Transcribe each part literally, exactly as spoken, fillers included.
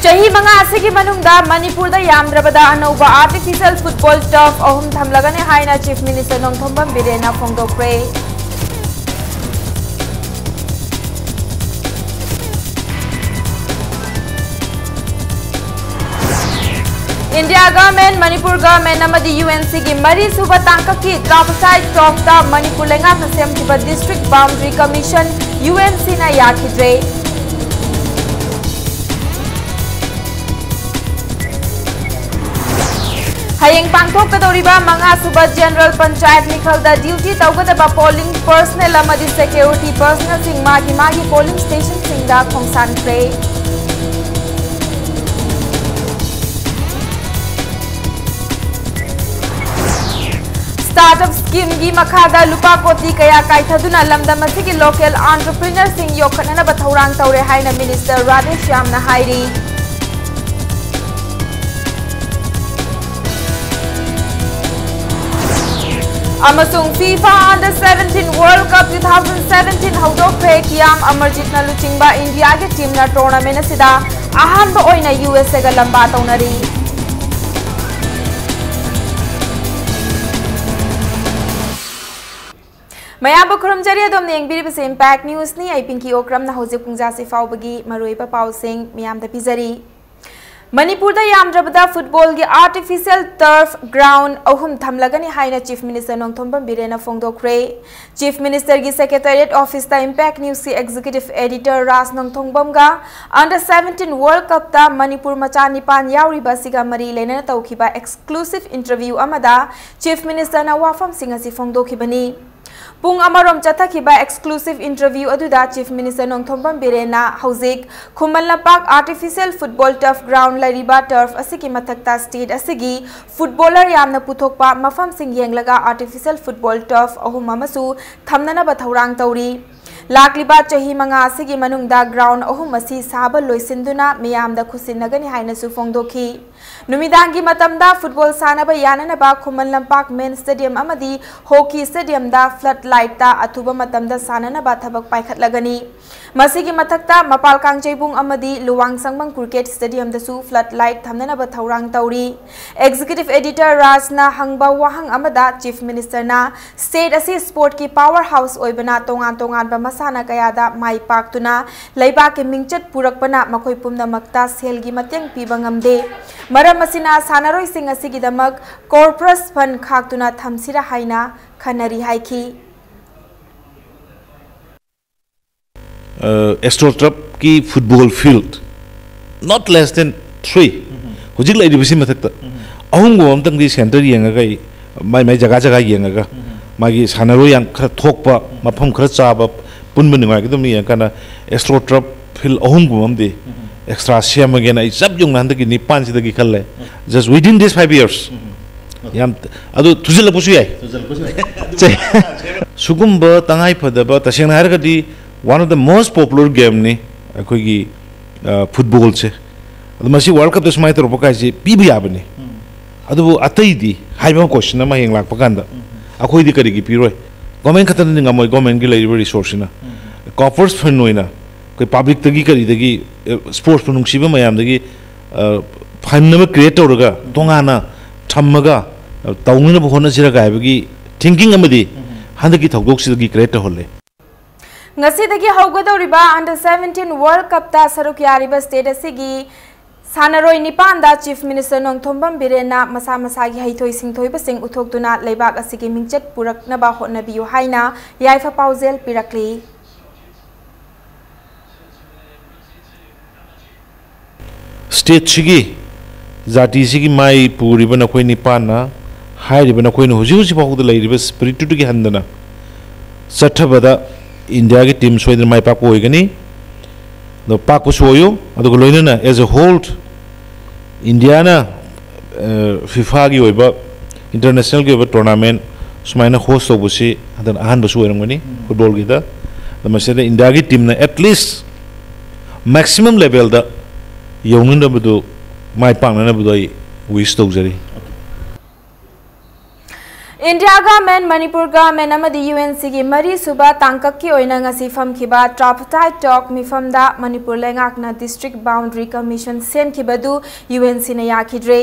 ꯆꯍꯤ ꯃꯉꯥ ꯑꯁꯤꯒꯤ ꯃꯅꯨꯡꯗ ꯃꯅꯤꯄꯨꯔꯗ ꯌꯥꯝꯗ꯭ꯔꯕꯗ ꯑꯅꯧꯕ artificial football turf ꯑꯍꯨꯝ ꯊꯝꯂꯒꯅꯤ ꯍꯥꯏꯅ Chief Minister ꯅꯣꯡꯊꯣꯝꯕꯝ ꯕꯤꯔꯦꯟꯅ ꯐꯣꯡꯗꯣꯛꯈ꯭ꯔꯦ꯫ India Government, Manipur Government ꯑꯃꯗꯤ U N C ꯒꯤ ꯃꯔꯤꯁꯨꯕ ꯇꯥꯡꯀꯛꯀꯤ tripartite talkꯇ ꯃꯅꯤꯄꯨꯔ ꯂꯩꯉꯥꯛꯅ ꯁꯦꯝꯈꯤꯕ District Boundary Commission U N C ꯅ ꯌꯥꯈꯤꯗ꯭ꯔꯦ꯫ ꯍꯌꯦꯡ ꯄꯥꯡꯊꯣꯛꯀꯗꯧꯔꯤꯕ ꯃꯉꯥꯁꯨꯕ General Panchayat ꯃꯤꯈꯜꯗ duty ꯇꯧꯒꯗꯕ polling personnel ꯑꯃꯗꯤ security personnelꯁꯤꯡ ꯃꯥꯒꯤ ꯃꯥꯒꯤ polling stationꯁꯤꯡꯗ ꯈꯣꯡꯁꯥꯟꯈ꯭ꯔꯦ꯫ Startup schemeꯒꯤ ꯃꯈꯥꯗ ꯂꯨꯄꯥ ꯀꯣꯇꯤ ꯀꯌꯥ ꯀꯥꯏꯊꯗꯨꯅ ꯂꯝꯗꯝ ꯑꯁꯤꯒꯤ local entrepreneurꯁꯤꯡ ꯌꯣꯛꯈꯠꯅꯅꯕ ꯊꯧꯔꯥꯡ ꯇꯧꯔꯦ ꯍꯥꯏꯅ Minister ꯔꯥꯙꯦꯁ꯭ꯌꯥꯝꯅ ꯍꯥꯏꯔꯤ꯫ ꯑꯃꯁꯨꯡ FIFA Under seventeen World Cup two thousand seventeen ꯍꯧꯗꯣꯛꯈ꯭ꯔꯦ꯫ ꯀꯤꯌꯥꯝ ꯑꯃꯔꯖꯤꯠꯅ ꯂꯨꯆꯤꯡꯕ ꯏꯟꯗꯤꯌꯥꯒꯤ teamꯅ tournament ꯑꯁꯤꯗ ꯑꯍꯥꯟꯕ ꯑꯣꯏꯅ U S Aꯒ ꯂꯝꯕꯥ ꯇꯧꯅꯔꯤ꯫ ꯃꯌꯥꯝꯕꯨ ꯈꯨꯔꯨꯝꯖꯔꯤ, ꯑꯗꯣꯝꯅ ꯌꯦꯡꯕꯤꯔꯤꯕꯁꯤ Impact Newsꯅꯤ꯫ ꯑꯩ ꯄꯤꯡꯀꯤ ꯑꯣꯀ꯭ꯔꯝꯅ ꯍꯧꯖꯤꯛ ꯄꯨꯡꯖꯥꯁꯤ ꯐꯥꯎꯕꯒꯤ ꯃꯔꯨꯑꯣꯏꯕ ꯄꯥꯎꯁꯤꯡ ꯃꯤꯌꯥꯝꯗ ꯄꯤꯖꯔꯤ꯫ ꯃꯅꯤꯄꯨꯔꯗ ꯌꯥꯝꯗ꯭ꯔꯕꯗ footballꯒꯤ artificial turf ground ꯑꯍꯨꯝ ꯊꯝꯂꯒꯅꯤ ꯍꯥꯏꯅ Chief Minister ꯅꯣꯡꯊꯣꯝꯕꯝ ꯕꯤꯔꯦꯟꯅ ꯐꯣꯡꯗꯣꯛꯈ꯭ꯔꯦ꯫ Chief Ministerꯒꯤ Secretariat Officeꯇ Impact Newsꯀꯤ Executive Editor ꯔꯥꯖ ꯅꯣꯡꯊꯣꯝꯕꯝꯒ Under seventeen World Cupꯇ ꯃꯅꯤꯄꯨꯔ ꯃꯆꯥ ꯅꯤꯄꯥꯟ ꯌꯥꯎꯔꯤꯕ ꯑꯁꯤꯒ ꯃꯔꯤ ꯂꯩꯅꯅ ꯇꯧꯈꯤꯕ exclusive interview ꯑꯃꯗ Chief Ministerꯅ ꯋꯥꯐꯝꯁꯤꯡ ꯑꯁꯤ ꯐꯣꯡꯗꯣꯛꯈꯤꯕꯅꯤ꯫ ꯄꯨꯡ ꯑꯃꯔꯣꯝ ꯆꯠꯊꯈꯤꯕ exclusive interview ꯑꯗꯨꯗ Chief Minister ꯅꯣꯡꯊꯣꯝꯕꯝ ꯕꯤꯔꯦꯟꯅ ꯍꯧꯖꯤꯛ Khuman Lampak artificial football turf ground ꯂꯩꯔꯤꯕ turf ꯑꯁꯤꯒꯤ ꯃꯊꯛꯇ state ꯑꯁꯤꯒꯤ footballer ꯌꯥꯝꯅ ꯄꯨꯊꯣꯛꯄ ꯃꯐꯝꯁꯤꯡ ꯌꯦꯡꯂꯒ artificial football turf ꯑꯍꯨꯝ ꯑꯃꯁꯨ ꯊꯝꯅꯅꯕ ꯊꯧꯔꯥꯡ ꯇꯧꯔꯤ꯫ ꯂꯥꯛꯂꯤꯕ ꯆꯍꯤ ꯃꯉꯥ ꯑꯁꯤꯒꯤ ꯃꯅꯨꯡꯗ ground ꯑꯍꯨꯝ ꯑꯁꯤ ꯁꯥꯕ ꯂꯣꯏꯁꯤꯟꯗꯨꯅ ꯃꯤꯌꯥꯝꯗ ꯈꯨꯠꯁꯤꯟꯅꯒꯅꯤ ꯍꯥꯏꯅꯁꯨ ꯐꯣꯡꯗꯣꯛꯈꯤ꯫ ꯅꯨꯃꯤꯗꯥꯡꯒꯤ ꯃꯇꯝꯗ ꯐꯨꯠꯕꯣꯜ ꯁꯥꯟꯅꯕ ꯌꯥꯅꯅꯕ ꯈꯨꯃꯟ ꯂꯝꯄꯥꯛ ꯃꯦꯟ ꯁ꯭ꯇꯦꯗꯤꯌꯝ ꯑꯃꯗꯤ ꯍꯣꯀꯤ ꯁ꯭ꯇꯦꯗꯤꯌꯝꯗ ꯐ꯭ꯂꯠ ꯂꯥꯏꯠꯇ ꯑꯊꯨꯕ ꯃꯇꯝꯗ ꯁꯥꯟꯅꯅꯕ ꯊꯕꯛ ꯄꯥꯏꯈꯠꯂꯒꯅꯤ꯫ ꯃꯁꯤꯒꯤ ꯃꯊꯛꯇ ꯃꯄꯥꯜ ꯀꯥꯡꯖꯩꯕꯨꯡ ꯑꯃꯗꯤ ꯂꯨꯋꯥꯡ ꯁꯪꯕꯝ ꯀ꯭ꯔꯤꯀꯦꯠ ꯁ꯭ꯇꯦꯗꯤꯌꯝꯗꯁꯨ ꯐ꯭ꯂꯠ ꯂꯥꯏꯠ ꯊꯝꯅꯅꯕ ꯊꯧꯔꯥꯡ ꯇꯧꯔꯤ꯫ ꯑꯦꯛꯖꯤꯀ꯭ꯌꯨꯇꯤꯚ ꯑꯦꯗꯤꯇꯔ ꯔꯥꯖꯅ ꯍꯪꯕ ꯋꯥꯍꯪ ꯑꯃꯗ ꯆꯤꯐ ꯃꯤꯅꯤꯁꯇꯔꯅ ꯁ꯭ꯇꯦꯠ ꯑꯁꯤ ꯁ꯭ꯄꯣꯔꯠꯀꯤ ꯄꯥꯋꯔ ꯍꯥꯎꯁ ꯑꯣꯏꯕꯅ ꯇꯣꯉꯥꯟ ꯇꯣꯉꯥꯟꯕ ꯃꯁꯥꯟꯅ ꯀꯌꯥꯗ ꯃꯥꯏ ꯄꯥꯛꯇꯨꯅ ꯂꯩꯕꯥꯛꯀꯤ ꯃꯤꯡꯆꯠ ꯄꯨꯔꯛꯄꯅ ꯃꯈꯣꯏ ꯄꯨꯝꯅꯃꯛꯇ ꯁꯦꯜꯒꯤ ꯃꯇꯦꯡ ꯄꯤꯕ ꯉꯝꯗꯦ꯫ ꯃꯔꯝ ꯑꯁꯤꯅ ꯁꯥꯟꯅꯔꯣꯏꯁꯤꯡ ꯑꯁꯤꯒꯤꯗꯃꯛ ꯀꯣꯔꯄꯁ ꯐꯟ ꯈꯥꯛꯇꯨꯅ ꯊꯝꯁꯤꯔꯥ ꯍꯥꯏꯅ ꯈꯟꯅꯔꯤ ꯍꯥꯏꯈꯤ꯫ ꯑꯦꯁꯇ꯭ꯔꯣ ꯇ꯭ꯔꯞꯀꯤ football field not less than three, ꯍꯧꯖꯤꯛ ꯂꯩꯔꯤꯕꯁꯤ ꯃꯊꯛꯇ ꯑꯍꯨꯝꯒꯨꯝꯕ ꯑꯝꯇꯪꯗꯤ ꯁꯦꯟꯇꯔ ꯌꯦꯡꯉꯒ ꯑꯩ ꯃꯥꯏ ꯃꯥꯏ ꯖꯒꯥ ꯖꯒꯥ ꯌꯦꯡꯉꯒ ꯃꯥꯒꯤ ꯁꯥꯟꯅꯔꯣꯏ ꯌꯥꯝ ꯈꯔ ꯊꯣꯛꯄ, ꯃꯐꯝ ꯈꯔ ꯆꯥꯕ, ꯄꯨꯟꯕ ꯅꯨꯡꯉꯥꯏꯒꯗꯕꯅꯤ ꯌꯦꯡꯉꯀꯥꯟꯗ ꯑꯦꯁꯇ꯭ꯔꯣ ꯇ꯭ꯔꯞ ꯐꯤꯜꯗ ꯑꯍꯨꯝꯒꯨꯝꯕ ꯑꯃꯗꯤ ꯑꯦꯛꯁꯇ꯭ꯔꯥ ꯁꯦꯝꯃꯒꯦꯅ ꯑꯩ ꯆꯞ ꯌꯨꯡꯅ ꯍꯟꯗꯛꯀꯤ ꯅꯤꯄꯥꯟꯁꯤꯗꯒꯤ ꯈꯜꯂꯦ꯫ Just within this five years, ꯌꯥꯝ ꯑꯗꯨ ꯊꯨꯖꯤꯜꯂꯛꯄꯁꯨ ꯌꯥꯏ꯫ ꯁꯦ, ꯁꯤꯒꯨꯝꯕ ꯇꯉꯥꯏ ꯐꯗꯕ, ꯇꯁꯦꯡꯅ ꯍꯥꯏꯔꯒꯗꯤ, one of the most popular gameꯅꯤ ꯑꯩꯈꯣꯏꯒꯤ ꯐꯨꯠꯕꯣꯜꯁꯦ꯫ ꯑꯗꯣ ꯃꯁꯤ ꯋꯥꯔꯜ ꯀꯞꯇ ꯁꯨꯃꯥꯏꯅ ꯇꯧꯔꯛꯄ ꯀꯥꯏꯁꯦ ꯄꯤꯕ ꯌꯥꯕꯅꯤ꯫ ꯑꯗꯨꯕꯨ ꯑꯇꯩꯗꯤ ꯍꯥꯏꯕ ꯑꯃ ꯀꯣꯏꯁꯟ ꯑꯃ ꯍꯌꯦꯡ ꯂꯥꯛꯄ ꯀꯥꯟꯗ ꯑꯩꯈꯣꯏꯗꯤ ꯀꯔꯤꯒꯤ ꯄꯤꯔꯣꯏ? ꯒꯣꯔꯃꯦꯟ ꯈꯛꯇꯅꯗꯤ ꯉꯝꯃꯣꯏ, ꯒꯣꯔꯃꯦꯟꯒꯤ ꯂꯩꯔꯤꯕ ꯔꯤꯁꯣꯔꯁꯁꯤꯅ꯫ ꯀꯣꯔꯄꯁ ꯐꯟ ꯑꯣꯏꯅ ꯑꯩꯈꯣꯏ ꯄꯕ꯭ꯂꯤꯛꯇꯒꯤ ꯀꯔꯤꯗꯒꯤ, ꯁ꯭ꯄꯣꯔꯠꯁꯄꯨ ꯅꯨꯡꯁꯤꯕ ꯃꯌꯥꯝꯗꯒꯤ ꯐꯟ ꯑꯃ ꯀ꯭ꯔꯤꯌꯦꯠ ꯇꯧꯔꯒ ꯇꯣꯉꯥꯟꯅ ꯊꯝꯃꯒ ꯇꯧꯅꯅꯕ ꯍꯣꯠꯅꯁꯤꯔꯒ ꯍꯥꯏꯕꯒꯤ ꯊꯤꯡꯀꯤꯡ ꯑꯃꯗꯤ ꯍꯟꯗꯛꯀꯤ ꯊꯧꯗꯣꯛꯁꯤꯗꯒꯤ ꯀ꯭ꯔꯤꯌꯦꯠ ꯇꯧꯍꯜꯂꯦ꯫ ꯉꯁꯤꯗꯒꯤ ꯍꯧꯒꯗꯧꯔꯤꯕ ꯑꯟꯗꯔ ꯁꯚꯦꯟꯇꯤꯟ ꯋꯥꯔꯜ ꯀꯞꯇ ꯁꯔꯨꯛ ꯌꯥꯔꯤꯕ ꯁ꯭ꯇꯦꯠ ꯑꯁꯤꯒꯤ ꯁꯥꯟꯅꯔꯣꯏ ꯅꯤꯄꯥꯟꯗ ꯆꯤꯐ ꯃꯤꯅꯤꯁꯇꯔ ꯅꯣꯡꯊꯣꯝꯕꯝ ꯕꯤꯔꯦꯟꯅ ꯃꯁꯥ ꯃꯁꯥꯒꯤ ꯍꯩꯊꯣꯏ ꯁꯤꯡꯊꯣꯏꯕꯁꯤꯡ ꯎꯠꯊꯣꯛꯇꯨꯅ ꯂꯩꯕꯥꯛ ꯑꯁꯤꯒꯤ ꯃꯤꯡꯆꯠ ꯄꯨꯔꯛꯅꯕ ꯍꯣꯠꯅꯕꯤꯌꯨ ꯍꯥꯏꯅ ꯌꯥꯏꯐ ꯄꯥꯎꯖꯦꯜ ꯄꯤꯔꯛꯂꯤ꯫ ꯁ꯭ꯇꯦꯠꯁꯤꯒꯤ, ꯖꯥꯇꯤꯁꯤꯒꯤ ꯃꯥꯏ ꯄꯨꯔꯤꯕ ꯅꯈꯣꯏ ꯅꯤꯄꯥꯟꯅ ꯍꯥꯏꯔꯤꯕ ꯅꯈꯣꯏꯅ ꯍꯧꯖꯤꯛ ꯍꯧꯖꯤꯛ ꯐꯥꯎꯕꯗ ꯂꯩꯔꯤꯕ ꯁ꯭ꯄꯤꯔꯤꯠꯇꯨꯗꯒꯤ ꯍꯟꯗꯅ ꯆꯠꯊꯕꯗ ꯏꯟꯗꯤꯌꯥꯒꯤ ꯇꯤꯝ ꯁꯣꯏꯗꯅ ꯃꯥꯏ ꯄꯥꯛꯄ ꯑꯣꯏꯒꯅꯤ꯫ ꯑꯗꯣ ꯄꯥꯛꯄꯁꯨ ꯑꯣꯏꯌꯨ, ꯑꯗꯨꯒ ꯂꯣꯏꯅꯅ as a whole ꯏꯟꯗꯤꯌꯥꯅ, ꯑ, ꯐꯤꯐꯥꯒꯤ ꯑꯣꯏꯕ, ꯏꯟꯇꯔꯅꯦꯁꯅꯦꯜꯒꯤ ꯑꯣꯏꯕ ꯇꯣꯔꯅꯥꯃꯦꯟ ꯁꯨꯃꯥꯏꯅ ꯍꯣꯁ ꯇꯧꯕꯁꯤ ꯍꯟꯗꯛ ꯑꯍꯥꯟꯕꯁꯨ ꯑꯣꯏꯔꯝꯒꯅꯤ ꯐꯨꯠꯕꯣꯜꯒꯤꯗ꯫ ꯑꯗꯣ ꯃꯁꯤꯗ ꯏꯟꯗꯤꯌꯥꯒꯤ ꯇꯤꯝꯅ at least maximum levelꯗ ꯌꯧꯅꯅꯕꯗꯨ ꯃꯥꯏ ꯄꯥꯛꯅꯅꯕꯗꯣ ꯑꯩ ꯋꯤꯁ ꯇꯧꯖꯔꯤ꯫ ꯏꯟꯗꯤꯌꯥ ꯒꯚꯔꯟꯃꯦꯟ, ꯃꯅꯤꯄꯨꯔ ꯒꯚꯔꯟꯃꯦꯟ ꯑꯃꯗꯤ ꯌꯨ ꯑꯦꯟ ꯁꯤꯒꯤ ꯃꯔꯤꯁꯨꯕ ꯇꯥꯡꯀꯛꯀꯤ ꯑꯣꯏꯅ ꯉꯁꯤ ꯐꯝꯈꯤꯕ ꯇ꯭ꯔꯥꯏꯄꯥꯔꯇꯥꯏꯠ ꯇꯣꯛ ꯃꯤꯐꯝꯗ ꯃꯅꯤꯄꯨꯔ ꯂꯩꯉꯥꯛꯅ ꯗꯤꯁꯇ꯭ꯔꯤꯛ ꯕꯥꯎꯟꯗꯔꯤ ꯀꯃꯤꯁꯟ ꯁꯦꯝꯈꯤꯕꯗꯨ ꯌꯨ ꯑꯦꯟ ꯁꯤꯅ ꯌꯥꯈꯤꯗ꯭ꯔꯦ꯫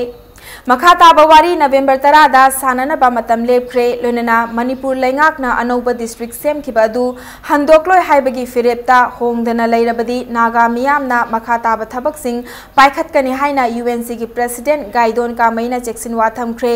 ꯃꯈꯥ ꯇꯥꯕ ꯋꯥꯔꯤ ꯅꯕꯦꯝꯕꯔ ꯇꯔꯥꯗ ꯁꯥꯟꯅꯅꯕ ꯃꯇꯝ ꯂꯦꯞꯈ꯭ꯔꯦ꯫ ꯂꯣꯏꯅꯅ ꯃꯅꯤꯄꯨꯔ ꯂꯩꯉꯥꯛꯅ ꯑꯅꯧꯕ ꯗꯤꯁꯇ꯭ꯔꯤꯛ ꯁꯦꯝꯈꯤꯕ ꯑꯗꯨ ꯍꯟꯗꯣꯛꯂꯣꯏ ꯍꯥꯏꯕꯒꯤ ꯐꯤꯔꯦꯞꯇ ꯍꯣꯡꯗꯅ ꯂꯩꯔꯕꯗꯤ ꯅꯥꯒꯥ ꯃꯤꯌꯥꯝꯅ ꯃꯈꯥ ꯇꯥꯕ ꯊꯕꯛꯁꯤꯡ ꯄꯥꯏꯈꯠꯀꯅꯤ ꯍꯥꯏꯅ ꯌꯨ ꯑꯦꯟ ꯁꯤꯒꯤ ꯄ꯭ꯔꯦꯁꯤꯗꯦꯟꯠ ꯒꯥꯏꯗꯣꯟ ꯀꯥꯃꯩꯅ ꯆꯦꯛꯁꯤꯟꯋꯥ ꯊꯝꯈ꯭ꯔꯦ꯫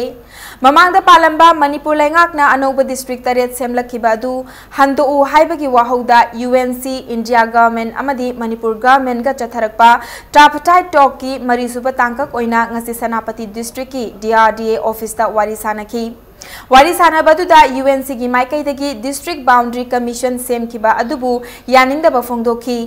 ꯃꯃꯥꯡꯗ ꯄꯥꯜꯂꯝꯕ ꯃꯅꯤꯄꯨꯔ ꯂꯩꯉꯥꯛꯅ ꯑꯅꯧꯕ ꯗꯤꯁꯇ꯭ꯔꯤꯛ ꯇꯔꯦꯠ ꯁꯦꯝꯂꯛꯈꯤꯕ ꯑꯗꯨ ꯍꯟꯗꯣꯛꯎ ꯍꯥꯏꯕꯒꯤ ꯋꯥꯍꯧꯗ U N C, India government ꯑꯃꯗꯤ ꯃꯅꯤꯄꯨꯔ ꯒꯚꯔꯟꯃꯦꯟꯠꯒ ꯆꯠꯊꯔꯛꯄ ꯇ꯭ꯔꯥꯏꯄꯥꯔꯇꯥꯏꯠ ꯇꯣꯛꯀꯤ ꯃꯔꯤꯁꯨꯕ ꯇꯥꯡꯀꯛ ꯑꯣꯏꯅ ꯉꯁꯤ ꯁꯦꯅꯥꯄꯇꯤ ꯗꯤꯁꯇ꯭ꯔꯤꯛꯀꯤ ꯗꯤ ꯑꯥꯔ ꯗꯤ ꯑꯦ ꯑꯣꯐꯤꯁꯇ ꯋꯥꯔꯤ ꯁꯥꯅꯈꯤ꯫ ꯋꯥꯔꯤ ꯁꯥꯅꯕꯗꯨꯗ ꯌꯨ ꯑꯦꯟ ꯁꯤꯒꯤ ꯃꯥꯏꯀꯩꯗꯒꯤ ꯗꯤꯁꯇ꯭ꯔꯤꯛ ꯕꯥꯎꯟꯗꯔꯤ ꯀꯃꯤꯁꯟ ꯁꯦꯝꯈꯤꯕ ꯑꯗꯨꯕꯨ ꯌꯥꯅꯤꯡꯗꯕ ꯐꯣꯡꯗꯣꯛꯈꯤ꯫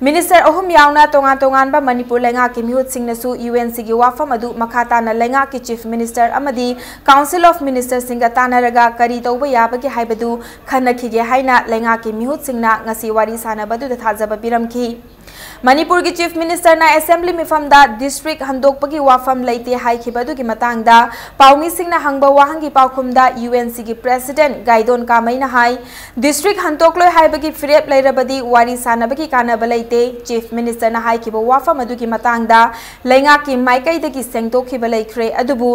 ꯃꯤꯅꯤꯁꯇꯔ ꯑꯍꯨꯝ ꯌꯥꯎꯅ ꯇꯣꯉꯥꯟ ꯇꯣꯉꯥꯟꯕ ꯃꯅꯤꯄꯨꯔ ꯂꯩꯉꯥꯛꯀꯤ ꯃꯤꯍꯨꯠꯁꯤꯡꯅꯁꯨ ꯌꯨ ꯑꯦꯟ ꯁꯤꯒꯤ ꯋꯥꯐꯝ ꯑꯗꯨ ꯃꯈꯥ ꯇꯥꯅ ꯂꯩꯉꯥꯛꯀꯤ ꯆꯤꯐ ꯃꯤꯅꯤꯁꯇꯔ ꯑꯃꯗꯤ ꯀꯥꯎꯟꯁꯤꯜ ꯑꯣꯐ ꯃꯤꯅꯤꯁꯇꯔꯁꯤꯡꯒ ꯇꯥꯟꯅꯔꯒ ꯀꯔꯤ ꯇꯧꯕ ꯌꯥꯕꯒꯦ ꯍꯥꯏꯕꯗꯨ ꯈꯟꯅꯈꯤꯒꯦ ꯍꯥꯏꯅ ꯂꯩꯉꯥꯛꯀꯤ ꯃꯤꯍꯨꯠꯁꯤꯡꯅ ꯉꯁꯤ ꯋꯥꯔꯤ ꯁꯥꯅꯕꯗꯨꯗ ꯊꯥꯖꯕ ꯄꯤꯔꯝꯈꯤ꯫ ꯃꯅꯤꯄꯨꯔꯒꯤ ꯆꯤꯐ ꯃꯤꯅꯤꯁꯇꯔꯅ ꯑꯦꯁꯦꯝꯕ꯭ꯂꯤ ꯃꯤꯐꯝꯗ ꯗꯤꯁꯇ꯭ꯔꯤꯛ ꯍꯟꯗꯣꯛꯄꯒꯤ ꯋꯥꯐꯝ ꯂꯩꯇꯦ ꯍꯥꯏꯈꯤꯕ ꯑꯗꯨꯒꯤ ꯃꯇꯥꯡꯗ ꯄꯥꯎꯃꯤꯁꯤꯡꯅ ꯍꯪꯕ ꯋꯥꯍꯪꯒꯤ ꯄꯥꯎꯈꯨꯝꯗ ꯌꯨ ꯑꯦꯟ ꯁꯤꯒꯤ ꯄ꯭ꯔꯦꯁꯤꯗꯦꯟꯠ ꯒꯥꯏꯗꯣꯟ ꯀꯥꯃꯩꯅ ꯍꯥꯏ, ꯗꯤꯁꯇ꯭ꯔꯤꯛ ꯍꯟꯗꯣꯛꯂꯣꯏ ꯍꯥꯏꯕꯒꯤ ꯐꯤꯔꯦꯞ ꯂꯩꯔꯕꯗꯤ ꯋꯥꯔꯤ ꯁꯥꯅꯕꯒꯤ ꯀꯥꯟꯅꯕ ꯂꯩꯇꯦ꯫ ꯆꯤꯐ ꯃꯤꯅꯤꯁꯇꯔꯅ ꯍꯥꯏꯈꯤꯕ ꯋꯥꯐꯝ ꯑꯗꯨꯒꯤ ꯃꯇꯥꯡꯗ ꯂꯩꯉꯥꯛꯀꯤ ꯃꯥꯏꯀꯩꯗꯒꯤ ꯁꯦꯡꯗꯣꯛꯈꯤꯕ ꯂꯩꯈ꯭ꯔꯦ, ꯑꯗꯨꯕꯨ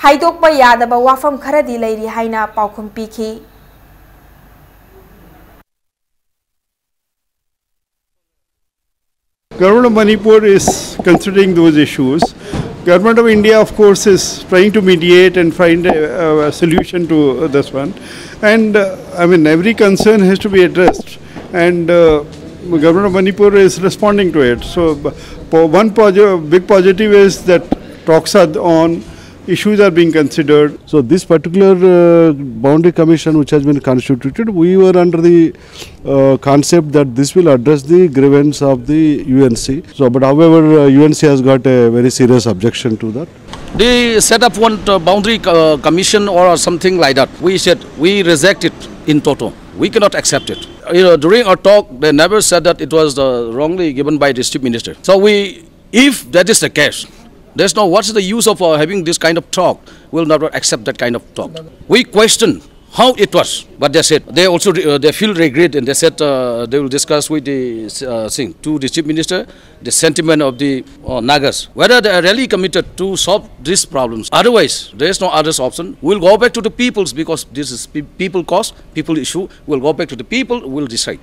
ꯍꯥꯏꯗꯣꯛꯄ ꯌꯥꯗꯕ ꯋꯥꯐꯝ ꯈꯔꯗꯤ ꯂꯩꯔꯤ ꯍꯥꯏꯅ ꯄꯥꯎꯈꯨꯝ ꯄꯤꯈꯤ꯫ Government of Manipur is considering those issues. Government of India, of course, is trying to mediate and find a, a solution to this one. And uh, I mean, every concern has to be addressed. And uh, Government of Manipur is responding to it. So, b- po- one posi- big positive is that talks are on, issues are being considered. So, this particular uh, boundary commission which has been constituted, we were under the uh, concept that this will address the grievance of the U N C. So, but however, uh, U N C has got a very serious objection to that. They set up one uh, boundary uh, commission or something like that. We said we reject it in toto. We cannot accept it. You know, during our talk, they never said that it was uh, wrongly given by district minister. So we, if that is the case, There's no, what's the use of uh, having this kind of talk? We'll never accept that kind of talk. We question how it was, but they said they also uh, they feel regret, and they said uh, they will discuss with the uh, Singh to the chief minister the sentiment of the uh, Nagas, whether they are really committed to solve these problems. Otherwise, there is no other option. We'll go back to the peoples because this is pe- people cause, people issue. We'll go back to the people. We'll decide.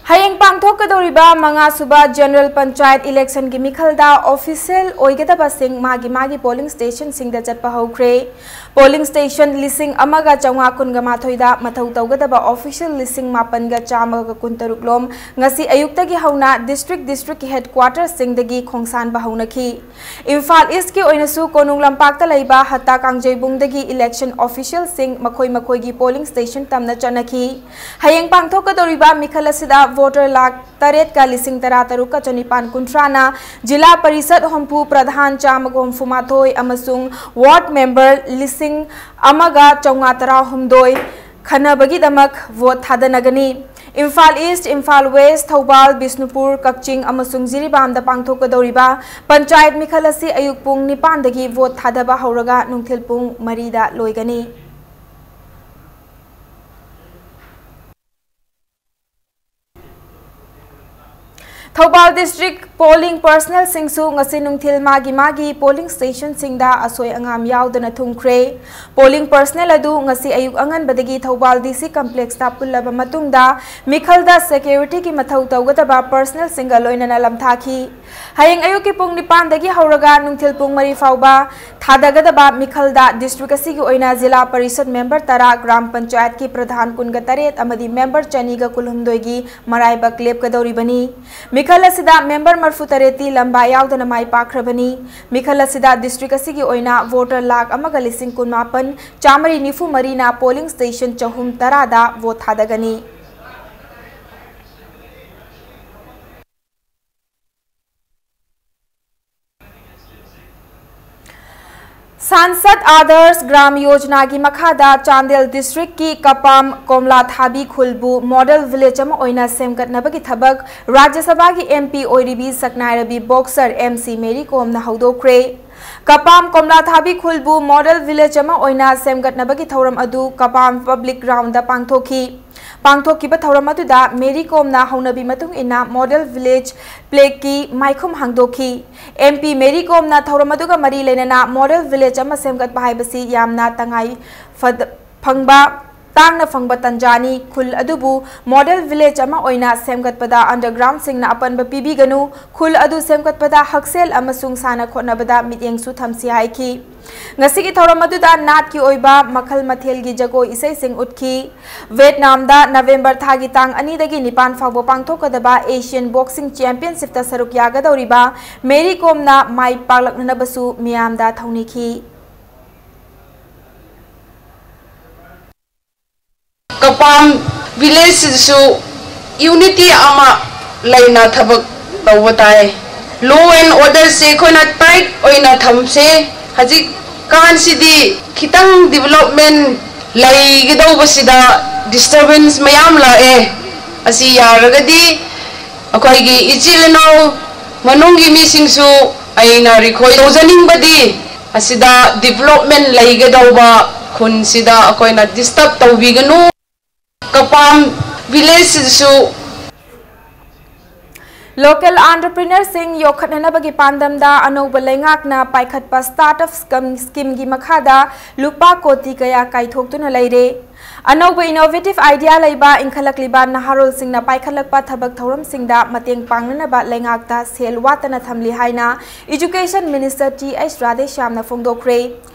ꯍꯌꯦꯡ ꯄꯥꯡꯊꯣꯛꯀꯗꯧꯔꯤꯕ ꯃꯉꯥ ꯁꯨꯕ General Panchayat election ꯒꯤ ꯃꯤꯈꯜꯗ official ꯑꯣꯏꯒꯗꯕꯁꯤꯡ ꯃꯥꯒꯤ ꯃꯥꯒꯤ polling station ꯁꯤꯡꯗ ꯆꯠꯄ ꯍꯧꯈ꯭ꯔꯦ꯫ Polling station ꯂꯤꯁꯤꯡ ꯑꯃꯒ ꯆꯥꯝꯃꯉꯥ ꯀꯨꯟꯒ ꯃꯥꯊꯣꯏꯗ ꯃꯊꯧ ꯇꯧꯒꯗꯕ official ꯂꯤꯁꯤꯡ ꯃꯥꯄꯟꯒ ꯆꯥꯝꯃꯒ ꯀꯨꯟꯇꯔꯨꯛ ꯂꯣꯝ ꯉꯁꯤ ꯑꯌꯨꯛꯇꯒꯤ ꯍꯧꯅ district district headquarters ꯁꯤꯡꯗꯒꯤ ꯈꯣꯡꯁꯥꯟꯕ ꯍꯧꯅꯈꯤ꯫ Imphal East ꯀꯤ ꯑꯣꯏꯅꯁꯨ ꯀꯣꯅꯨꯡ ꯂꯝꯄꯥꯛꯇ ꯂꯩꯕ ꯍꯠꯇꯥ ꯀꯥꯡꯖꯩꯕꯨꯡꯗꯒꯤ election official ꯁꯤꯡ ꯃꯈꯣꯏ ꯃꯈꯣꯏꯒꯤ polling station ꯇꯝꯅ ꯆꯠꯅꯈꯤ꯫ ꯍꯌꯦꯡ ꯄꯥꯡꯊꯣꯛꯀꯗꯧꯔꯤꯕ ꯃꯤꯈꯜ ꯑꯁꯤꯗ voter ꯂꯥꯈ ꯇꯔꯦꯠꯀ ꯂꯤꯁꯤꯡ ꯇꯔꯥ ꯇꯔꯨꯛꯀ ꯆꯅꯤꯄꯥꯟ ꯀꯨꯟꯊ꯭ꯔꯥꯅ ꯖꯤꯂꯥ ꯄꯔꯤꯁꯠ ꯍꯨꯝꯐꯨ, ꯄ꯭ꯔꯙꯥꯟ ꯆꯥꯝꯃꯒ ꯍꯨꯝꯐꯨ ꯃꯥꯊꯣꯏ ꯑꯃꯁꯨꯡ ward member ꯂꯤꯁꯤꯡ ꯑꯃꯒ ꯆꯥꯝꯃꯉꯥ ꯇꯔꯥꯍꯨꯝꯗꯣꯏ ꯈꯟꯅꯕꯒꯤꯗꯃꯛ vote ꯊꯥꯗꯅꯒꯅꯤ꯫ ꯏꯝꯐꯥꯜ East, ꯏꯝꯐꯥꯜ West, ꯊꯧꯕꯥꯜ, ꯕꯤꯁꯅꯨꯄꯨꯔ, ꯀꯛꯆꯤꯡ ꯑꯃꯁꯨꯡ ꯖꯤꯔꯤꯕꯥꯝꯗ ꯄꯥꯡꯊꯣꯛꯀꯗꯧꯔꯤꯕ ꯄꯟꯆꯥꯌꯠ ꯃꯤꯈꯜ ꯑꯁꯤ ꯑꯌꯨꯛ ꯄꯨꯡ ꯅꯤꯄꯥꯟꯗꯒꯤ vote ꯊꯥꯗꯕ ꯍꯧꯔꯒ ꯅꯨꯡꯊꯤꯜ ꯄꯨꯡ ꯃꯔꯤꯗ ꯂꯣꯏꯒꯅꯤ꯫ ꯊꯧꯕꯥꯜ district polling personnel ꯁꯤꯡꯁꯨ ꯉꯁꯤ ꯅꯨꯡꯊꯤꯜ ꯃꯥꯒꯤ ꯃꯥꯒꯤ polling station ꯁꯤꯡꯗ ꯑꯁꯣꯏ ꯑꯉꯥꯝ ꯌꯥꯎꯗꯅ ꯊꯨꯡꯈ꯭ꯔꯦ꯫ Polling personnel ꯑꯗꯨ ꯉꯁꯤ ꯑꯌꯨꯛ ꯑꯉꯟꯕꯗꯒꯤ ꯊꯧꯕꯥꯜ D C complex ꯇ ꯄꯨꯜꯂꯕ ꯃꯇꯨꯡꯗ ꯃꯤꯈꯜꯗ security ꯒꯤ ꯃꯊꯧ ꯇꯧꯒꯗꯕ personnel ꯁꯤꯡꯒ ꯂꯣꯏꯅꯅ ꯂꯝꯊꯥꯈꯤ꯫ ꯍꯌꯦꯡ ꯑꯌꯨꯛꯀꯤ ꯄꯨꯡ ꯅꯤꯄꯥꯟꯗꯒꯤ ꯍꯧꯔꯒ ꯅꯨꯡꯊꯤꯜ ꯄꯨꯡ ꯃꯔꯤ ꯐꯥꯎꯕ ꯊꯥꯗꯒꯗꯕ ꯃꯤꯈꯜꯗ district ꯑꯁꯤꯒꯤ ꯑꯣꯏꯅ ꯖꯤꯂꯥ ꯄꯔꯤꯁꯠ member ꯇꯔꯥ, ꯒ꯭ꯔꯥꯝ ꯄꯟꯆꯥꯌꯠꯀꯤ ꯄ꯭ꯔꯙꯥꯟ ꯀꯨꯟꯒ ꯇꯔꯦꯠ ꯑꯃꯗꯤ member ꯆꯅꯤꯒ ꯀꯨꯟꯍꯨꯝꯗꯣꯏꯒꯤ ꯃꯔꯥꯏꯕꯛ ꯂꯦꯞꯀꯗꯧꯔꯤꯕꯅꯤ꯫ ꯃꯤꯈꯜ ꯑꯁꯤꯗ member ꯃꯔꯐꯨ ꯇꯔꯦꯠꯇꯤ ꯂꯝꯕꯥ ꯌꯥꯎꯗꯅ ꯃꯥꯏ ꯄꯥꯛꯈ꯭ꯔꯕꯅꯤ꯫ ꯃꯤꯈꯜ ꯑꯁꯤꯗ district ꯑꯁꯤꯒꯤ ꯑꯣꯏꯅ voter ꯂꯥꯈ ꯑꯃꯒ ꯂꯤꯁꯤꯡ ꯀꯨꯟꯃꯥꯄꯟ ꯆꯥꯃꯔꯤ ꯅꯤꯐꯨ ꯃꯔꯤꯅ polling station ꯆꯍꯨꯝ ꯇꯔꯥꯗ vote ꯊꯥꯗꯒꯅꯤ꯫ ꯁꯥꯟꯁꯗ ꯑꯥꯗꯔꯁ ꯒ꯭ꯔꯥꯝ ꯌꯣꯖꯅꯥꯒꯤ ꯃꯈꯥꯗ ꯆꯥꯟꯗꯦꯜ ꯗꯤꯁꯇ꯭ꯔꯤꯛꯀꯤ ꯀꯄꯥꯝ ꯀꯣꯝꯂꯥ ꯊꯥꯕꯤ ꯈꯨꯜꯕꯨ ꯃꯣꯗꯦꯜ ꯚꯤꯂꯦꯖ ꯑꯃ ꯑꯣꯏꯅ ꯁꯦꯝꯒꯠꯅꯕꯒꯤ ꯊꯕꯛ ꯔꯥꯖ꯭ꯌ ꯁꯚꯥꯒꯤ ꯑꯦꯝ ꯄꯤ ꯑꯣꯏꯔꯤꯕꯤ ꯁꯛꯅꯥꯏꯔꯕꯤ ꯕꯣꯛꯁꯔ ꯑꯦꯝ ꯁꯤ ꯃꯦꯔꯤ ꯀꯣꯝꯅ ꯍꯧꯗꯣꯛꯈ꯭ꯔꯦ꯫ ꯀꯄꯥꯝ ꯀꯣꯝꯂꯥ ꯊꯥꯕꯤ ꯈꯨꯜꯕꯨ ꯃꯣꯗꯦꯜ ꯚꯤꯂꯦꯖ ꯑꯃ ꯑꯣꯏꯅ ꯁꯦꯝꯒꯠꯅꯕꯒꯤ ꯊꯧꯔꯝ ꯑꯗꯨ ꯀꯄꯥꯝ ꯄꯕ꯭ꯂꯤꯛ ꯒ꯭ꯔꯥꯎꯟꯗ ꯄꯥꯡꯊꯣꯛꯈꯤ꯫ ꯄꯥꯡꯊꯣꯛꯈꯤꯕ ꯊꯧꯔꯝ ꯑꯗꯨꯗ ꯃꯦꯔꯤ ꯀꯣꯝꯅ ꯍꯧꯅꯕꯤ ꯃꯇꯨꯡ ꯏꯟꯅ ꯃꯣꯗꯦꯜ ꯚꯤꯂꯦꯖ ꯄ꯭ꯂꯦꯛꯀꯤ ꯃꯥꯏꯈꯨꯝ ꯍꯥꯡꯗꯣꯛꯈꯤ꯫ ꯑꯦꯝ ꯄꯤ ꯃꯦꯔꯤ ꯀꯣꯝꯅ ꯊꯧꯔꯝ ꯑꯗꯨꯒ ꯃꯔꯤ ꯂꯩꯅꯅ ꯃꯣꯗꯦꯜ ꯚꯤꯂꯦꯖ ꯑꯃ ꯁꯦꯝꯒꯠꯄ ꯍꯥꯏꯕꯁꯤ ꯌꯥꯝꯅ ꯇꯉꯥꯏ ꯐꯗ-, ꯐꯪꯕ, ꯇꯥꯡꯅ ꯐꯪꯕ ꯇꯟꯖꯥꯅꯤ꯫ ꯈꯨꯜ ꯑꯗꯨꯕꯨ ꯃꯣꯗꯦꯜ ꯚꯤꯂꯦꯖ ꯑꯃ ꯑꯣꯏꯅ ꯁꯦꯝꯒꯠꯄꯗ ꯑꯟꯗꯔꯒ꯭ꯔꯥꯎꯟꯁꯤꯡꯅ ꯑꯄꯟꯕ ꯄꯤꯕꯤꯒꯅꯨ, ꯈꯨꯜ ꯑꯗꯨ ꯁꯦꯝꯒꯠꯄꯗ ꯍꯛꯁꯦꯜ ꯑꯃꯁꯨꯡ ꯁꯥꯟꯅ ꯈꯣꯠꯅꯕꯗ ꯃꯤꯠꯌꯦꯡꯁꯨ ꯊꯝꯁꯤ ꯍꯥꯏꯈꯤ꯫ ꯉꯁꯤꯒꯤ ꯊꯧꯔꯝ ꯑꯗꯨꯗ ꯅꯥꯠꯀꯤ ꯑꯣꯏꯕ ꯃꯈꯜ ꯃꯊꯦꯜꯒꯤ ꯖꯒꯣꯏ ꯏꯁꯩꯁꯤꯡ ꯎꯠꯈꯤ꯫ ꯚꯤꯌꯦꯠꯅꯥꯝꯗ ꯅꯕꯦꯝꯕꯔ ꯊꯥꯒꯤ ꯇꯥꯡ ꯑꯅꯤꯗꯒꯤ ꯅꯤꯄꯥꯟ ꯐꯥꯎꯕ ꯄꯥꯡꯊꯣꯛꯀꯗꯕ ꯑꯦꯁꯤꯌꯥꯟ ꯕꯣꯛꯁꯤꯡ ꯆꯦꯝꯄꯤꯌꯟꯁꯤꯞꯇ ꯁꯔꯨꯛ ꯌꯥꯒꯗꯧꯔꯤꯕ ꯃꯦꯔꯤ ꯀꯣꯝꯅ ꯃꯥꯏ ꯄꯥꯛꯂꯛꯅꯅꯕꯁꯨ ꯃꯤꯌꯥꯝꯗ ꯊꯧꯅꯤꯈꯤ꯫ ꯀꯄꯥꯝ ꯚꯤꯂꯦꯖꯁꯤꯁꯨ ꯌꯨꯅꯤꯇꯤ ꯑꯃ ꯂꯩꯅ ꯊꯕꯛ ꯇꯧꯕ ꯇꯥꯏ꯫ ꯂꯣ ꯑꯦꯟ ꯑꯣꯔꯗꯔꯁꯦ ꯑꯩꯈꯣꯏꯅ ꯇꯥꯏꯠ ꯑꯣꯏꯅ ꯊꯝꯁꯦ꯫ ꯍꯧꯖꯤꯛꯀꯥꯟꯁꯤꯗꯤ ꯈꯤꯇꯪ ꯗꯤꯕꯂꯞꯃꯦꯟ ꯂꯩꯒꯗꯧꯕꯁꯤꯗ ꯗꯤꯁꯇꯔꯕꯦꯟꯁ ꯃꯌꯥꯝ ꯂꯥꯛꯑꯦ꯫ ꯑꯁꯤ ꯌꯥꯔꯒꯗꯤ ꯑꯩꯈꯣꯏꯒꯤ ꯏꯆꯤꯜ ꯏꯅꯥꯎ ꯃꯅꯨꯡꯒꯤ ꯃꯤꯁꯤꯡꯁꯨ ꯑꯩꯅ ꯔꯤꯀ꯭ꯋꯦꯁ ꯇꯧꯖꯅꯤꯡꯕꯗꯤ ꯑꯁꯤꯗ ꯗꯤꯕꯂꯞꯃꯦꯟ ꯂꯩꯒꯗꯧꯕ ꯈꯨꯟꯁꯤꯗ ꯑꯩꯈꯣꯏꯅ ꯗꯤꯁꯇꯔꯕ ꯇꯧꯕꯤꯒꯅꯨ꯫ ꯀꯄꯥꯝ ꯚꯤꯂꯦꯖꯁꯤꯁꯨ ꯂꯣꯀꯦꯜ ꯑꯦꯟꯇꯔꯄ꯭ꯔꯤꯅꯔꯁꯤꯡ ꯌꯣꯛꯈꯠꯅꯅꯕꯒꯤ ꯄꯥꯟꯗꯝꯗ ꯑꯅꯧꯕ ꯂꯩꯉꯥꯛꯅ ꯄꯥꯏꯈꯠꯄ ꯁ꯭ꯇꯥꯔꯠ ꯑꯞ ꯁ꯭ꯀꯝ-, ꯁ꯭ꯀꯤꯝꯒꯤ ꯃꯈꯥꯗ ꯂꯨꯄꯥ ꯀꯣꯇꯤ ꯀꯌꯥ ꯀꯥꯏꯊꯣꯛꯇꯨꯅ ꯂꯩꯔꯦ꯫ ꯑꯅꯧꯕ ꯏꯅꯣꯚꯦꯇꯤꯚ ꯑꯥꯏꯗꯤꯌꯥ ꯂꯩꯕ ꯏꯟꯈꯠꯂꯛꯂꯤꯕ ꯅꯍꯥꯔꯣꯜꯁꯤꯡꯅ ꯄꯥꯏꯈꯠꯂꯛꯄ ꯊꯕꯛ ꯊꯧꯔꯝꯁꯤꯡꯗ ꯃꯇꯦꯡ ꯄꯥꯡꯅꯅꯕ ꯂꯩꯉꯥꯛꯇ ꯁꯦꯜ ꯋꯥꯠꯇꯅ ꯊꯝꯂꯤ ꯍꯥꯏꯅ ꯏꯖꯨꯀꯦꯁꯟ ꯃꯤꯅꯤꯁꯇꯔ ꯇꯤ ꯑꯩꯆ ꯔꯥꯙꯦꯁ꯭ꯌꯥꯝꯅ ꯐꯣꯡꯗꯣꯛꯈ꯭ꯔꯦ꯫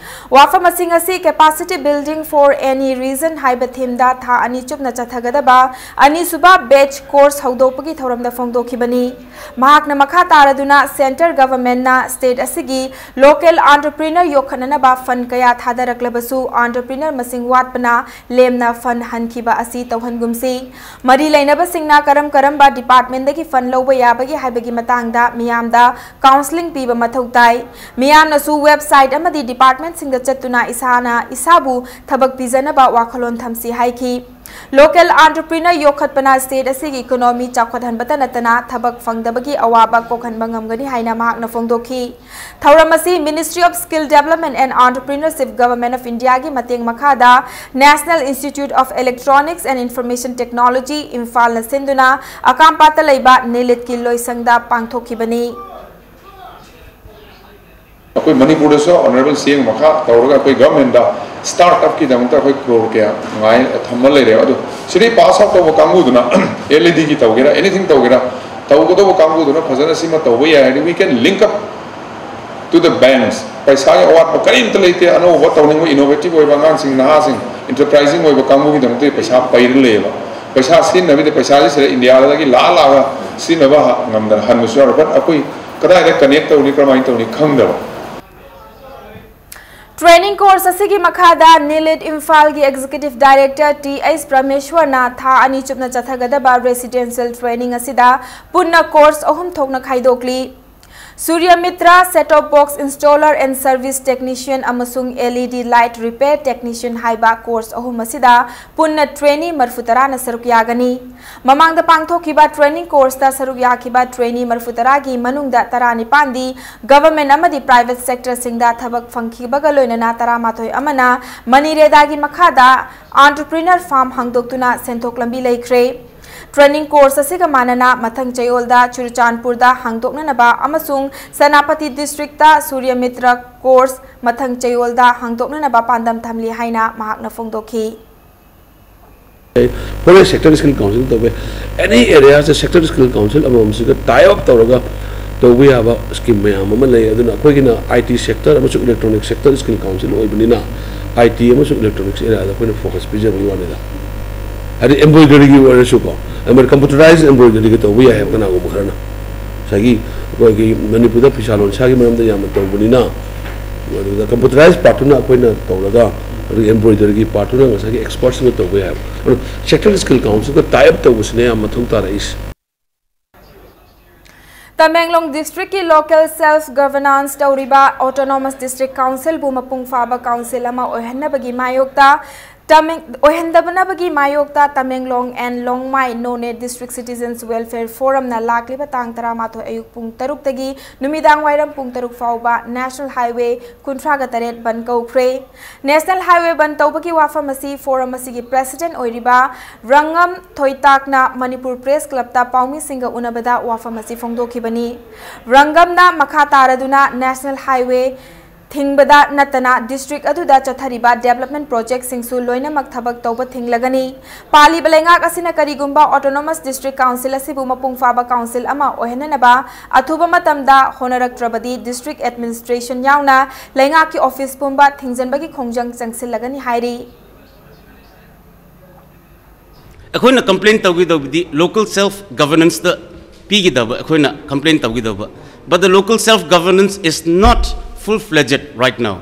ꯋꯥꯐꯝ ꯑꯁꯤ ꯉꯁꯤ Capacity Building for Any Region ꯍꯥꯏꯕ ꯊꯤꯝꯗ ꯊꯥ ꯑꯅꯤ ꯆꯨꯞꯅ ꯆꯠꯊꯒꯗꯕ ꯑꯅꯤꯁꯨꯕ ꯕꯦꯆ ꯀꯣꯔꯁ ꯍꯧꯗꯣꯛꯄꯒꯤ ꯊꯧꯔꯝꯗ ꯐꯣꯡꯗꯣꯛꯈꯤꯕꯅꯤ꯫ ꯃꯍꯥꯛꯅ ꯃꯈꯥ ꯇꯥꯔꯗꯨꯅ ꯁꯦꯟꯇꯔ ꯒꯚꯔꯟꯃꯦꯟꯠꯅ ꯁ꯭ꯇꯦꯠ ꯑꯁꯤꯒꯤ ꯂꯣꯀꯦꯜ ꯑꯦꯟꯇꯔꯄ꯭ꯔꯤꯅꯔ ꯌꯣꯛꯈꯠꯅꯅꯕ ꯐꯟꯗ ꯀꯌꯥ ꯊꯥꯗꯔꯛꯂꯕꯁꯨ ꯑꯦꯟꯇꯔꯄ꯭ꯔꯤꯅꯔ ꯃꯁꯤꯡ ꯋꯥꯠꯄꯅ ꯂꯦꯝꯅ ꯅ ꯐꯟ ꯍꯟꯈꯤꯕ ꯑꯁꯤ ꯇꯧꯍꯟꯒꯨꯝꯁꯤ꯫ ꯃꯔꯤ ꯂꯩꯅꯕꯁꯤꯡꯅ ꯀꯔꯝ ꯀꯔꯝꯕ ꯗꯤꯄꯥꯔꯠꯃꯦꯟꯗꯒꯤ ꯐꯟ ꯂꯧꯕ ꯌꯥꯕꯒꯦ ꯍꯥꯏꯕꯒꯤ ꯃꯇꯥꯡꯗ ꯃꯤꯌꯥꯝꯗ ꯀꯥꯎꯟꯁꯤꯂꯤꯡ ꯄꯤꯕ ꯃꯊꯧ ꯇꯥꯏ꯫ ꯃꯤꯌꯥꯝꯅꯁꯨ ꯋꯦꯕꯁꯥꯏꯠ ꯑꯃꯗꯤ ꯗꯤꯄꯥꯔꯠꯃꯦꯟꯁꯤꯡꯗ ꯆꯠꯇꯨꯅ ꯏꯁꯥꯅ ꯏꯁꯥꯕꯨ ꯊꯕꯛ ꯄꯤꯖꯅꯕ ꯋꯥꯈꯜꯂꯣꯟ ꯊꯝꯁꯤ ꯍꯥꯏꯈꯤ꯫ ꯂꯣꯀꯦꯜ ꯑꯦꯟꯇꯔꯄ꯭ꯔꯤꯅꯔ ꯌꯣꯛꯈꯠꯄꯅ ꯁ꯭ꯇꯦꯠ ꯑꯁꯤꯒꯤ ꯏꯀꯣꯅꯣꯃꯤ ꯆꯥꯎꯈꯠꯍꯟꯕꯇ ꯅꯠꯇꯅ ꯊꯕꯛ ꯐꯪꯗꯕꯒꯤ ꯑꯋꯥꯕ ꯀꯣꯛꯍꯟꯕ ꯉꯝꯒꯅꯤ ꯍꯥꯏꯅ ꯃꯍꯥꯛꯅ ꯐꯣꯡꯗꯣꯛꯈꯤ꯫ ꯊꯧꯔꯝ ꯑꯁꯤ Ministry of Skill Development and Entrepreneurship, Government of India ꯒꯤ ꯃꯇꯦꯡ ꯃꯈꯥꯗ National Institute of Electronics and Information Technology, ꯏꯝꯐꯥꯜꯅ ꯁꯤꯟꯗꯨꯅ ꯑꯀꯥꯝꯄꯥꯠꯇ ꯂꯩꯕ ꯅꯤꯂꯤꯠꯀꯤ ꯂꯣꯏꯁꯪꯗ ꯄꯥꯡꯊꯣꯛꯈꯤꯕꯅꯤ꯫ ꯑꯩꯈꯣꯏ ꯃꯅꯤꯄꯨꯔꯗꯁꯨ ꯑꯣꯅꯔꯦꯕꯜ ꯁꯤ ꯑꯦꯝ ꯃꯈꯥ ꯇꯧꯔꯒ ꯑꯩꯈꯣꯏ ꯒꯚꯔꯟꯃꯦꯟꯗ ꯁ꯭ꯇꯥꯔꯠ ꯑꯞꯀꯤꯗꯃꯛꯇ ꯑꯩꯈꯣꯏ ꯀ꯭ꯔꯣꯔ ꯀꯌꯥ ꯉꯥꯏ ꯊꯝꯕ ꯂꯩꯔꯦ꯫ ꯑꯗꯣ ꯁꯤꯗꯩ ꯄꯥꯁ ꯑꯥꯎꯠ ꯇꯧꯕ ꯀꯥꯡꯕꯨꯗꯨꯅ ꯑꯦꯜ ꯏ ꯗꯤꯒꯤ ꯇꯧꯒꯦꯔꯥ, ꯑꯦꯅꯤꯊꯤꯡ ꯇꯧꯒꯦꯔꯥ, ꯇꯧꯒꯗꯧꯕ ꯀꯥꯡꯕꯨꯗꯨꯅ ꯐꯖꯅ ꯁꯤꯃ ꯇꯧꯕ ꯌꯥꯏ ꯍꯥꯏꯔꯗꯤ, we can link up to the banks. ꯄꯩꯁꯥꯒꯤ ꯑꯋꯥꯠꯄ ꯀꯔꯤꯝꯇ ꯂꯩꯇꯦ꯫ ꯑꯅꯧꯕ ꯇꯧꯅꯤꯡꯕ, ꯏꯅꯣꯚꯦꯇꯤꯚ ꯑꯣꯏꯕ ꯑꯉꯥꯡꯁꯤꯡ, ꯅꯍꯥꯁꯤꯡ, ꯏꯟꯇꯔꯄ꯭ꯔꯥꯏꯖꯤꯡ ꯑꯣꯏꯕ ꯀꯥꯡꯕꯨꯒꯤꯗꯃꯛꯇ ꯄꯩꯁꯥ ꯄꯩꯔ ꯂꯩꯌꯦꯕ꯫ ꯄꯩꯁꯥ ꯁꯤꯖꯤꯟꯅꯕꯤꯗ ꯄꯩꯁꯥꯁꯤ ꯁꯤꯗ ꯏꯟꯗꯤꯌꯥꯗꯒꯤ ꯂꯥꯛꯑ ꯂꯥꯛꯑꯒ ꯁꯤꯖꯤꯟꯅꯕ ꯉꯝꯗꯅ ꯍꯟꯕꯁꯨ ꯌꯥꯎꯔꯦ꯫ ꯕꯠ ꯑꯩꯈꯣꯏ ꯀꯗꯥꯏꯗ ꯀꯅꯦꯛ ꯇꯧꯅꯤ, ꯀꯔꯝꯍꯥꯏꯅ ꯇꯧꯅꯤ ꯈꯪꯗꯕ꯫ ꯇ꯭ꯔꯦꯅꯤꯡ ꯀꯣꯔꯁ ꯑꯁꯤꯒꯤ ꯃꯈꯥꯗ ꯅꯤꯂꯤꯠ ꯏꯝꯐꯥꯜꯒꯤ ꯑꯦꯛꯖꯤꯀ꯭ꯌꯨꯇꯤꯚ ꯗꯥꯏꯔꯦꯛꯇꯔ ꯇꯤ ꯑꯩꯆ ꯄ꯭ꯔꯃꯦꯁ꯭ꯋꯔꯅ ꯊꯥ ꯑꯅꯤ ꯆꯨꯞꯅ ꯆꯠꯊꯒꯗꯕ ꯔꯦꯁꯤꯗꯦꯟꯁꯤꯌꯦꯜ ꯇ꯭ꯔꯦꯅꯤꯡ ꯑꯁꯤꯗ ꯄꯨꯟꯅ ꯀꯣꯔꯁ ꯑꯍꯨꯝ ꯊꯣꯛꯅ ꯈꯥꯏꯗꯣꯛꯂꯤ꯫ ꯁꯨꯔ꯭ꯌ metre, Set Top Box Installer and Service Technician ꯑꯃꯁꯨꯡ L E D Light Repair Technician ꯍꯥꯏꯕ ꯀꯣꯔꯁ ꯑꯍꯨꯝ ꯑꯁꯤꯗ ꯄꯨꯟꯅ ꯇ꯭ꯔꯦꯅꯤ ꯃꯔꯐꯨ ꯇꯔꯥꯅ ꯁꯔꯨꯛ ꯌꯥꯒꯅꯤ꯫ ꯃꯃꯥꯡꯗ ꯄꯥꯡꯊꯣꯛꯈꯤꯕ ꯇ꯭ꯔꯦꯅꯤꯡ ꯀꯣꯔꯁꯇ ꯁꯔꯨꯛ ꯌꯥꯈꯤꯕ ꯇ꯭ꯔꯦꯅꯤ ꯃꯔꯐꯨ ꯇꯔꯥꯒꯤ ꯃꯅꯨꯡꯗ ꯇꯔꯥꯅꯤꯄꯥꯟꯗꯤ ꯒꯚꯔꯟꯃꯦꯟꯠ ꯑꯃꯗꯤ ꯄ꯭ꯔꯥꯏꯚꯦꯠ ꯁꯦꯛꯇꯔꯁꯤꯡꯗ ꯊꯕꯛ ꯐꯪꯈꯤꯕꯒ ꯂꯣꯏꯅꯅ ꯇꯔꯥꯃꯥꯊꯣꯏ ꯑꯃꯅ ꯃꯅꯤꯔꯦꯗꯥꯒꯤ ꯃꯈꯥꯗ ꯑꯦꯟꯇꯔꯄ꯭ꯔꯤꯅꯔ ꯐꯥꯔꯝ ꯍꯥꯡꯗꯣꯛꯇꯨꯅ ꯁꯦꯟꯊꯣꯛ ꯂꯝꯕꯤ ꯂꯩꯈ꯭ꯔꯦ꯫ ꯇ꯭ꯔꯦꯅꯤꯡ ꯀꯣꯔꯁ ꯑꯁꯤꯒ ꯃꯥꯟꯅꯅ ꯃꯊꯪ ꯆꯌꯣꯜꯗ ꯆꯨꯔꯆꯥꯟꯄꯨꯔꯗ ꯍꯥꯡꯗꯣꯛꯅꯅꯕ ꯑꯃꯁꯨꯡ ꯁꯦꯅꯥꯄꯇꯤ ꯗꯤꯁꯇ꯭ꯔꯤꯛꯇ ꯁꯨꯔ꯭ꯌ ꯃꯤꯇ꯭ꯔ ꯀꯣꯔꯁ ꯃꯊꯪ ꯆꯌꯣꯜꯗ ꯍꯥꯡꯗꯣꯛꯅꯅꯕ ꯄꯥꯟꯗꯝ ꯊꯝꯂꯤ ꯍꯥꯏꯅ ꯃꯍꯥꯛꯅ ꯐꯣꯡꯗꯣꯛꯈꯤ꯫ ꯐꯣꯔꯦꯁ ꯁꯦꯛꯇꯔ ꯁ꯭ꯀꯤꯜ ꯀꯥꯎꯟꯁꯤꯜ ꯇꯧꯕ ꯌꯥꯏ꯫ ꯑꯦꯅꯤ ꯑꯦꯔꯤꯌꯥꯁꯇ ꯁꯦꯛꯇꯔ ꯁ꯭ꯀꯤꯜ ꯀꯥꯎꯟꯁꯤꯜ ꯑꯃꯃꯝꯁꯤꯒ ꯇꯥꯏ ꯑꯞ ꯇꯧꯔꯒ ꯇꯧꯕ ꯌꯥꯕ ꯁ꯭ꯀꯤꯝ ꯃꯌꯥꯝ ꯑꯃ ꯂꯩ꯫ ꯑꯗꯨꯅ ꯑꯩꯈꯣꯏꯒꯤꯅ ꯑꯥꯏ ꯇꯤ ꯁꯦꯛꯇꯔ ꯑꯃꯁꯨꯡ ꯏꯂꯦꯛꯇ꯭ꯔꯣꯅꯤꯛ ꯁꯦꯛꯇꯔ ꯁ꯭ꯀꯤꯜ ꯀꯥꯎꯟꯁꯤꯜ ꯑꯣꯏꯕꯅꯤꯅ ꯑꯥꯏ ꯇꯤ ꯑꯃꯁꯨꯡ ꯏꯂꯦꯛꯇ꯭ꯔꯣꯅꯤꯛꯁ ꯑꯦꯔꯤꯌꯥꯗ ꯑꯩꯈꯣꯏꯅ ꯐꯣꯀꯁ ꯄꯤꯖꯕꯒꯤ ꯋꯥꯅꯤꯗ꯫ ꯍꯥꯏꯗꯤ ꯑꯦꯝꯕ꯭ꯔꯣꯏꯗꯔꯤꯒꯤ ꯑꯣꯏꯔꯁꯨꯀꯣ, ꯑꯦꯝꯕ꯭ꯔꯣꯏ-, ꯀꯝꯄ꯭ꯌꯨꯇꯔꯥꯏꯖ ꯑꯦꯝꯕ꯭ꯔꯣꯏꯗꯔꯤꯒ ꯇꯧꯕ ꯌꯥꯏ ꯍꯥꯏꯕ ꯀꯅꯥꯒꯨꯝꯕ ꯈꯔꯅ꯫ ꯉꯁꯥꯏꯒꯤ ꯑꯩꯈꯣꯏꯒꯤ ꯃꯅꯤꯄꯨꯔꯗ ꯐꯤꯁꯥ ꯂꯣꯟꯁꯥꯒꯤ ꯃꯔꯝꯗ ꯌꯥꯝꯅ ꯇꯧꯕꯅꯤꯅ, ꯑꯗꯨꯗ ꯀꯝꯄ꯭ꯌꯨꯇꯔꯥꯏꯖ ꯄꯥꯔꯠꯇꯨꯅ ꯑꯩꯈꯣꯏꯅ ꯇꯧꯔꯒ ꯑꯗꯨꯒ embroideryꯒꯤ partꯇꯨꯅ ꯉꯁꯥꯏꯒꯤ expertꯁꯤꯡꯅ ꯇꯧꯕ ꯌꯥꯏꯕ꯫ ꯑꯗꯨꯅ sectoral skill councilꯒ tie up ꯇꯧꯕꯁꯤꯅ ꯌꯥꯝ ꯃꯊꯧ ꯇꯥꯔꯛꯏꯁꯦ꯫ ꯇꯃꯦꯡꯂꯣꯡ districtꯀꯤ local self governance ꯇꯧꯔꯤꯕ Autonomous District Councilꯕꯨ ꯃꯄꯨꯡ ꯐꯥꯕ council ꯑꯃ ꯑꯣꯏꯍꯟꯅꯕꯒꯤ ꯃꯥꯌꯣꯛꯇ ꯇꯃꯦꯡ ꯑꯣꯏꯍꯟꯗꯕꯅꯕꯒꯤ ꯃꯥꯌꯣꯛꯇ Tamenglong and Longmai Noney District Citizens Welfare Forumꯅ ꯂꯥꯛꯂꯤꯕ ꯇꯥꯡ ꯇꯔꯥꯃꯥꯊꯣꯏ ꯑꯌꯨꯛ ꯄꯨꯡ ꯇꯔꯨꯛꯇꯒꯤ ꯅꯨꯃꯤꯗꯥꯡ ꯋꯥꯏꯔꯝ ꯄꯨꯡ ꯇꯔꯨꯛ ꯐꯥꯎꯕ National Highway ꯀꯨꯟꯊ꯭ꯔꯥꯒ ꯇꯔꯦꯠ ꯕꯟ ꯀꯧꯈ꯭ꯔꯦ꯫ National Highway ꯕꯟ ꯇꯧꯕꯒꯤ ꯋꯥꯐꯝ ꯑꯁꯤ forum ꯑꯁꯤꯒꯤ president ꯑꯣꯏꯔꯤꯕ ꯔꯪꯉꯝ ꯊꯣꯏꯇꯥꯛꯅ Manipur Press Clubꯇ ꯄꯥꯎꯃꯤꯁꯤꯡꯒ ꯎꯅꯕꯗ ꯋꯥꯐꯝ ꯑꯁꯤ ꯐꯣꯡꯗꯣꯛꯈꯤꯕꯅꯤ꯫ ꯔꯪꯒꯝꯅ ꯃꯈꯥ ꯇꯥꯔꯗꯨꯅ National Highway ꯊꯤꯡꯕꯗ ꯅꯠꯇꯅ district ꯑꯗꯨꯗ ꯆꯠꯊꯔꯤꯕ development projectꯁꯤꯡꯁꯨ ꯂꯣꯏꯅꯃꯛ ꯊꯕꯛ ꯇꯧꯕ ꯊꯤꯡꯂꯒꯅꯤ꯫ ꯄꯥꯜꯂꯤꯕ ꯂꯩꯉꯥꯛ ꯑꯁꯤꯅ ꯀꯔꯤꯒꯨꯝꯕ Autonomous District Council ꯑꯁꯤꯕꯨ ꯃꯄꯨꯡ ꯐꯥꯕ council ꯑꯃ ꯑꯣꯏꯍꯟꯅꯅꯕ ꯑꯊꯨꯕ ꯃꯇꯝꯗ ꯍꯣꯠꯅꯔꯛꯇ꯭ꯔꯕꯗꯤ district administration ꯌꯥꯎꯅ ꯂꯩꯉꯥꯛꯀꯤ office ꯄꯨꯝꯕ ꯊꯤꯡꯖꯤꯟꯕꯒꯤ ꯈꯣꯡꯖꯪ ꯆꯪꯁꯤꯜꯂꯒꯅꯤ ꯍꯥꯏꯔꯤ꯫ ꯑꯩꯈꯣꯏꯅ complain ꯇꯧꯒꯗꯧꯕꯗꯤ local self governancedꯇ ꯄꯤꯒꯗꯕ ꯑꯩꯈꯣꯏꯅ complain ꯇꯧꯒꯗꯧꯕ, but the local self governance is not full fledged right now.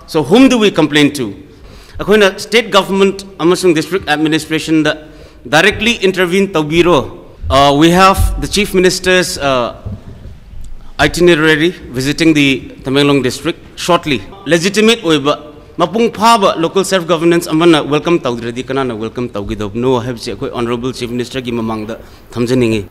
So whom do we complain to? ꯑꯩꯈꯣꯏꯅ state government ꯑꯃꯁꯨꯡ district administrationꯗ directly intervene ꯇꯧꯕꯤꯔꯣ. Uh, we have the Chief Minister's uh, itinerary visiting the Tamenglong district shortly. Legitimate ꯑꯣꯏꯕ ꯃꯄꯨꯡ ꯐꯥꯕ local self governance ꯑꯃꯅ welcome ꯇꯧꯗ꯭ꯔꯗꯤ ꯀꯅꯥꯅ welcome ꯇꯧꯒꯗꯧꯕꯅꯣ ꯍꯥꯏꯕꯁꯤ ꯑꯩꯈꯣꯏ Honourable Chief Ministerꯒꯤ ꯃꯃꯥꯡꯗ ꯊꯝꯖꯅꯤꯡꯏ꯫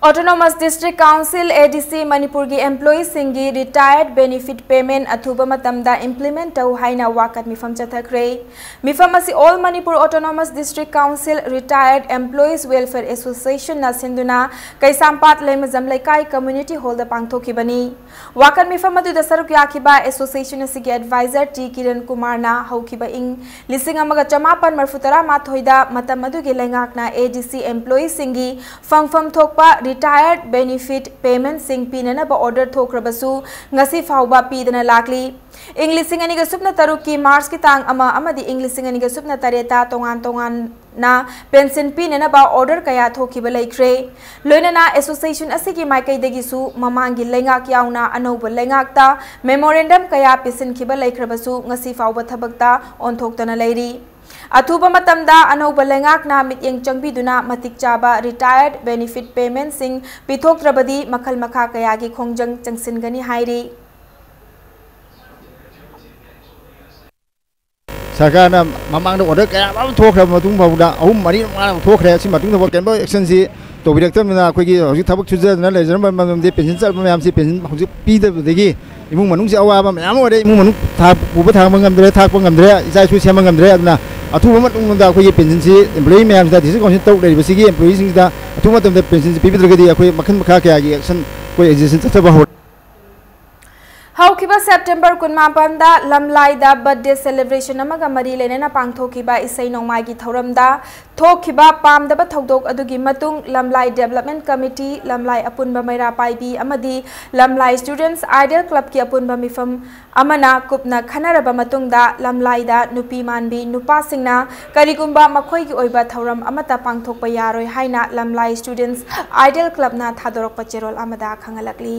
Autonomous District Council ADC ꯃꯅꯤꯄꯨꯔꯒꯤ employeeꯁꯤꯡꯒꯤ retired benefit payment ꯑꯊꯨꯕ ꯃꯇꯝꯗ implement ꯇꯧ ꯍꯥꯏꯅ ꯋꯥꯀꯠ ꯃꯤꯐꯝ ꯆꯠꯊꯈ꯭ꯔꯦ꯫ ꯃꯤꯐꯝ ꯑꯁꯤ All Manipur Autonomous District Council Retired Employees Welfare Associationꯅ ꯁꯤꯟꯗꯨꯅ ꯀꯩꯁꯥꯝꯄꯥꯠ ꯂꯩꯃꯖꯝ ꯂꯩꯀꯥꯏ community hallꯗ ꯄꯥꯡꯊꯣꯛꯈꯤꯕꯅꯤ꯫ ꯋꯥꯀꯠ ꯃꯤꯐꯝ ꯑꯗꯨꯗ ꯁꯔꯨꯛ ꯌꯥꯈꯤꯕ association ꯑꯁꯤꯒꯤ advisor T ꯀꯤꯔꯟ ꯀꯨꯃꯥꯔꯅ ꯍꯧꯈꯤꯕ ꯏꯪ ꯂꯤꯁꯤꯡ ꯑꯃꯒ ꯆꯃꯥꯄꯟ ꯃꯔꯤꯐꯨ ꯇꯔꯥ ꯃꯥꯊꯣꯏꯗ ꯃꯇꯝ ꯑꯗꯨꯒꯤ ꯂꯩꯉꯥꯛꯅ ADC employeeꯁꯤꯡꯒꯤ ꯐꯪꯐꯝ ꯊꯣꯛꯄ retired benefit payment ꯁꯤꯡ ꯄꯤꯅꯅꯕ order ꯊꯣꯛꯈ꯭ꯔꯕꯁꯨ ꯉꯁꯤ ꯐꯥꯎꯕ ꯄꯤꯗꯅ ꯂꯥꯛꯂꯤ꯫ ꯏꯪ ꯂꯤꯁꯤꯡ ꯑꯅꯤꯒ ꯁꯨꯞꯅ ꯇꯔꯨꯛꯀꯤ ꯃꯥꯔꯆꯀꯤ ꯇꯥꯡ ꯑꯃ ꯑꯃꯗꯤ ꯏꯪ ꯂꯤꯁꯤꯡ ꯑꯅꯤꯒ ꯁꯨꯞꯅ ꯇꯔꯦꯠꯇ ꯇꯣꯉꯥꯟ ꯇꯣꯉꯥꯟꯅ ꯄꯦꯟꯁꯤꯟ ꯄꯤꯅꯅꯕ order ꯀꯌꯥ ꯊꯣꯛꯈꯤꯕ ꯂꯩꯈ꯭ꯔꯦ꯫ ꯂꯣꯏꯅꯅ association ꯑꯁꯤꯒꯤ ꯃꯥꯏꯀꯩꯗꯒꯤꯁꯨ ꯃꯃꯥꯡꯒꯤ ꯂꯩꯉꯥꯛ ꯌꯥꯎꯅ ꯑꯅꯧꯕ ꯂꯩꯉꯥꯛꯇ memorandum ꯀꯌꯥ ꯄꯤꯁꯤꯟꯈꯤꯕ ꯂꯩꯈ꯭ꯔꯕꯁꯨ ꯉꯁꯤ ꯐꯥꯎꯕ ꯊꯕꯛꯇ ꯑꯣꯟꯊꯣꯛꯇꯅ ꯂꯩꯔꯤ꯫ ꯑꯊꯨꯕ ꯃꯇꯝꯗ ꯑꯅꯧꯕ ꯂꯩꯉꯥꯛꯅ ꯃꯤꯠꯌꯦꯡ ꯆꯪꯕꯤꯗꯨꯅ ꯃꯇꯤꯛ ꯆꯥꯕ retired benefit payment ꯁꯤꯡ ꯄꯤꯊꯣꯛꯇ꯭ꯔꯕꯗꯤ ꯃꯈꯜ ꯃꯈꯥ ꯀꯌꯥꯒꯤ ꯈꯣꯡꯖꯪ ꯆꯪꯁꯤꯟꯒꯅꯤ ꯍꯥꯏꯔꯤ꯫ ꯁꯔꯀꯥꯔꯅ ꯃꯃꯥꯡꯗ order ꯀꯌꯥ ꯑꯃ ꯊꯣꯛꯈ꯭ꯔꯕ ꯃꯇꯨꯡ ꯐꯥꯎꯕꯗ ꯑꯍꯨꯝ ꯃꯔꯤ ꯃꯉꯥ ꯊꯣꯛꯈ꯭ꯔꯦ꯫ ꯁꯤ ꯃꯇꯨꯡꯗ ꯐꯥꯎ ꯀꯔꯤꯝꯇ action ꯁꯤ ꯇꯧꯕꯤꯔꯛꯇꯕꯅꯤꯅ ꯑꯩꯈꯣꯏꯒꯤ ꯍꯧꯖꯤꯛ ꯊꯕꯛ ꯁꯨꯖꯗꯅ ꯂꯩꯖꯔꯝꯕ ꯃꯇꯝꯗꯤ ꯄꯦꯟꯁꯤꯟ ꯆꯠꯄ ꯃꯌꯥꯝꯁꯤ ꯄꯦꯟꯁꯤꯟ ꯍꯧꯖꯤꯛ ꯄꯤꯗꯕꯗꯒꯤ ꯏꯃꯨꯡ ꯃꯅꯨꯡꯁꯤ ꯑꯋꯥꯕ ꯃꯌꯥꯝ ꯑꯣꯏꯔꯦ꯫ ꯏꯃꯨꯡ ꯃꯅꯨꯡ ꯊꯥ ꯄꯨꯕ ꯊꯥꯡꯕ ꯉꯝꯗ꯭ꯔꯦ, ꯊꯥꯛꯄ ꯉꯝꯗ꯭ꯔꯦ, ꯏꯆꯥ ꯏꯁꯨ ꯁꯦꯝꯕ ꯉꯝꯗ꯭ꯔꯦ꯫ ꯑꯗꯨꯅ ꯑꯊꯨꯕ ꯃꯇꯝꯗ ꯑꯩꯈꯣꯏꯒꯤ ꯄꯦꯟꯁꯤꯟꯁꯤ employee ꯃꯌꯥꯝꯁꯤꯗ, district council ꯇꯔꯨꯛ ꯂꯩꯔꯤꯕꯁꯤꯒꯤ employeeꯁꯤꯡꯁꯤꯗ ꯑꯊꯨꯕ ꯃꯇꯝꯗ ꯄꯦꯟꯁꯤꯟꯁꯤ ꯄꯤꯕꯤꯗ꯭ꯔꯒꯗꯤ ꯑꯩꯈꯣꯏ ꯃꯈꯜ ꯃꯈꯥ ꯀꯌꯥꯒꯤ action ꯑꯩꯈꯣꯏ agitation ꯆꯠꯊꯕ ꯍꯧꯔꯦ꯫ ꯍꯧꯈꯤꯕ September ꯀꯨꯟꯃꯥꯄꯟꯗ ꯂꯝꯂꯥꯏꯗ birthday celebration ꯑꯃꯒ ꯃꯔꯤ ꯂꯩꯅꯅ ꯄꯥꯡꯊꯣꯛꯈꯤꯕ ꯏꯁꯩ ꯅꯣꯡꯃꯥꯏꯒꯤ ꯊꯧꯔꯝꯗ ꯊꯣꯛꯈꯤꯕ ꯄꯥꯝꯗꯕ ꯊꯧꯗꯣꯛ ꯑꯗꯨꯒꯤ ꯃꯇꯨꯡ ꯂꯝꯂꯥꯏ Development Committee, ꯂꯝꯂꯥꯏ ꯑꯄꯨꯟꯕ ꯃꯩꯔꯥ ꯄꯥꯏꯕꯤ ꯑꯃꯗꯤ ꯂꯝꯂꯥꯏ Students Ideal Clubꯀꯤ ꯑꯄꯨꯟꯕ ꯃꯤꯐꯝ ꯑꯃꯅ ꯀꯨꯞꯅ ꯈꯟꯅꯔꯕ ꯃꯇꯨꯡꯗ ꯂꯝꯂꯥꯏꯗ ꯅꯨꯄꯤ ꯃꯥꯟꯕꯤ ꯅꯨꯄꯥꯁꯤꯡꯅ ꯀꯔꯤꯒꯨꯝꯕ ꯃꯈꯣꯏꯒꯤ ꯑꯣꯏꯕ ꯊꯧꯔꯝ ꯑꯃꯠꯇ ꯄꯥꯡꯊꯣꯛꯄ ꯌꯥꯔꯣꯏ ꯍꯥꯏꯅ ꯂꯝꯂꯥꯏ Students Ideal Clubꯅ ꯊꯥꯗꯣꯔꯛꯄ ꯆꯦꯔꯣꯜ ꯑꯃꯗ ꯈꯪꯍꯜꯂꯛꯂꯤ꯫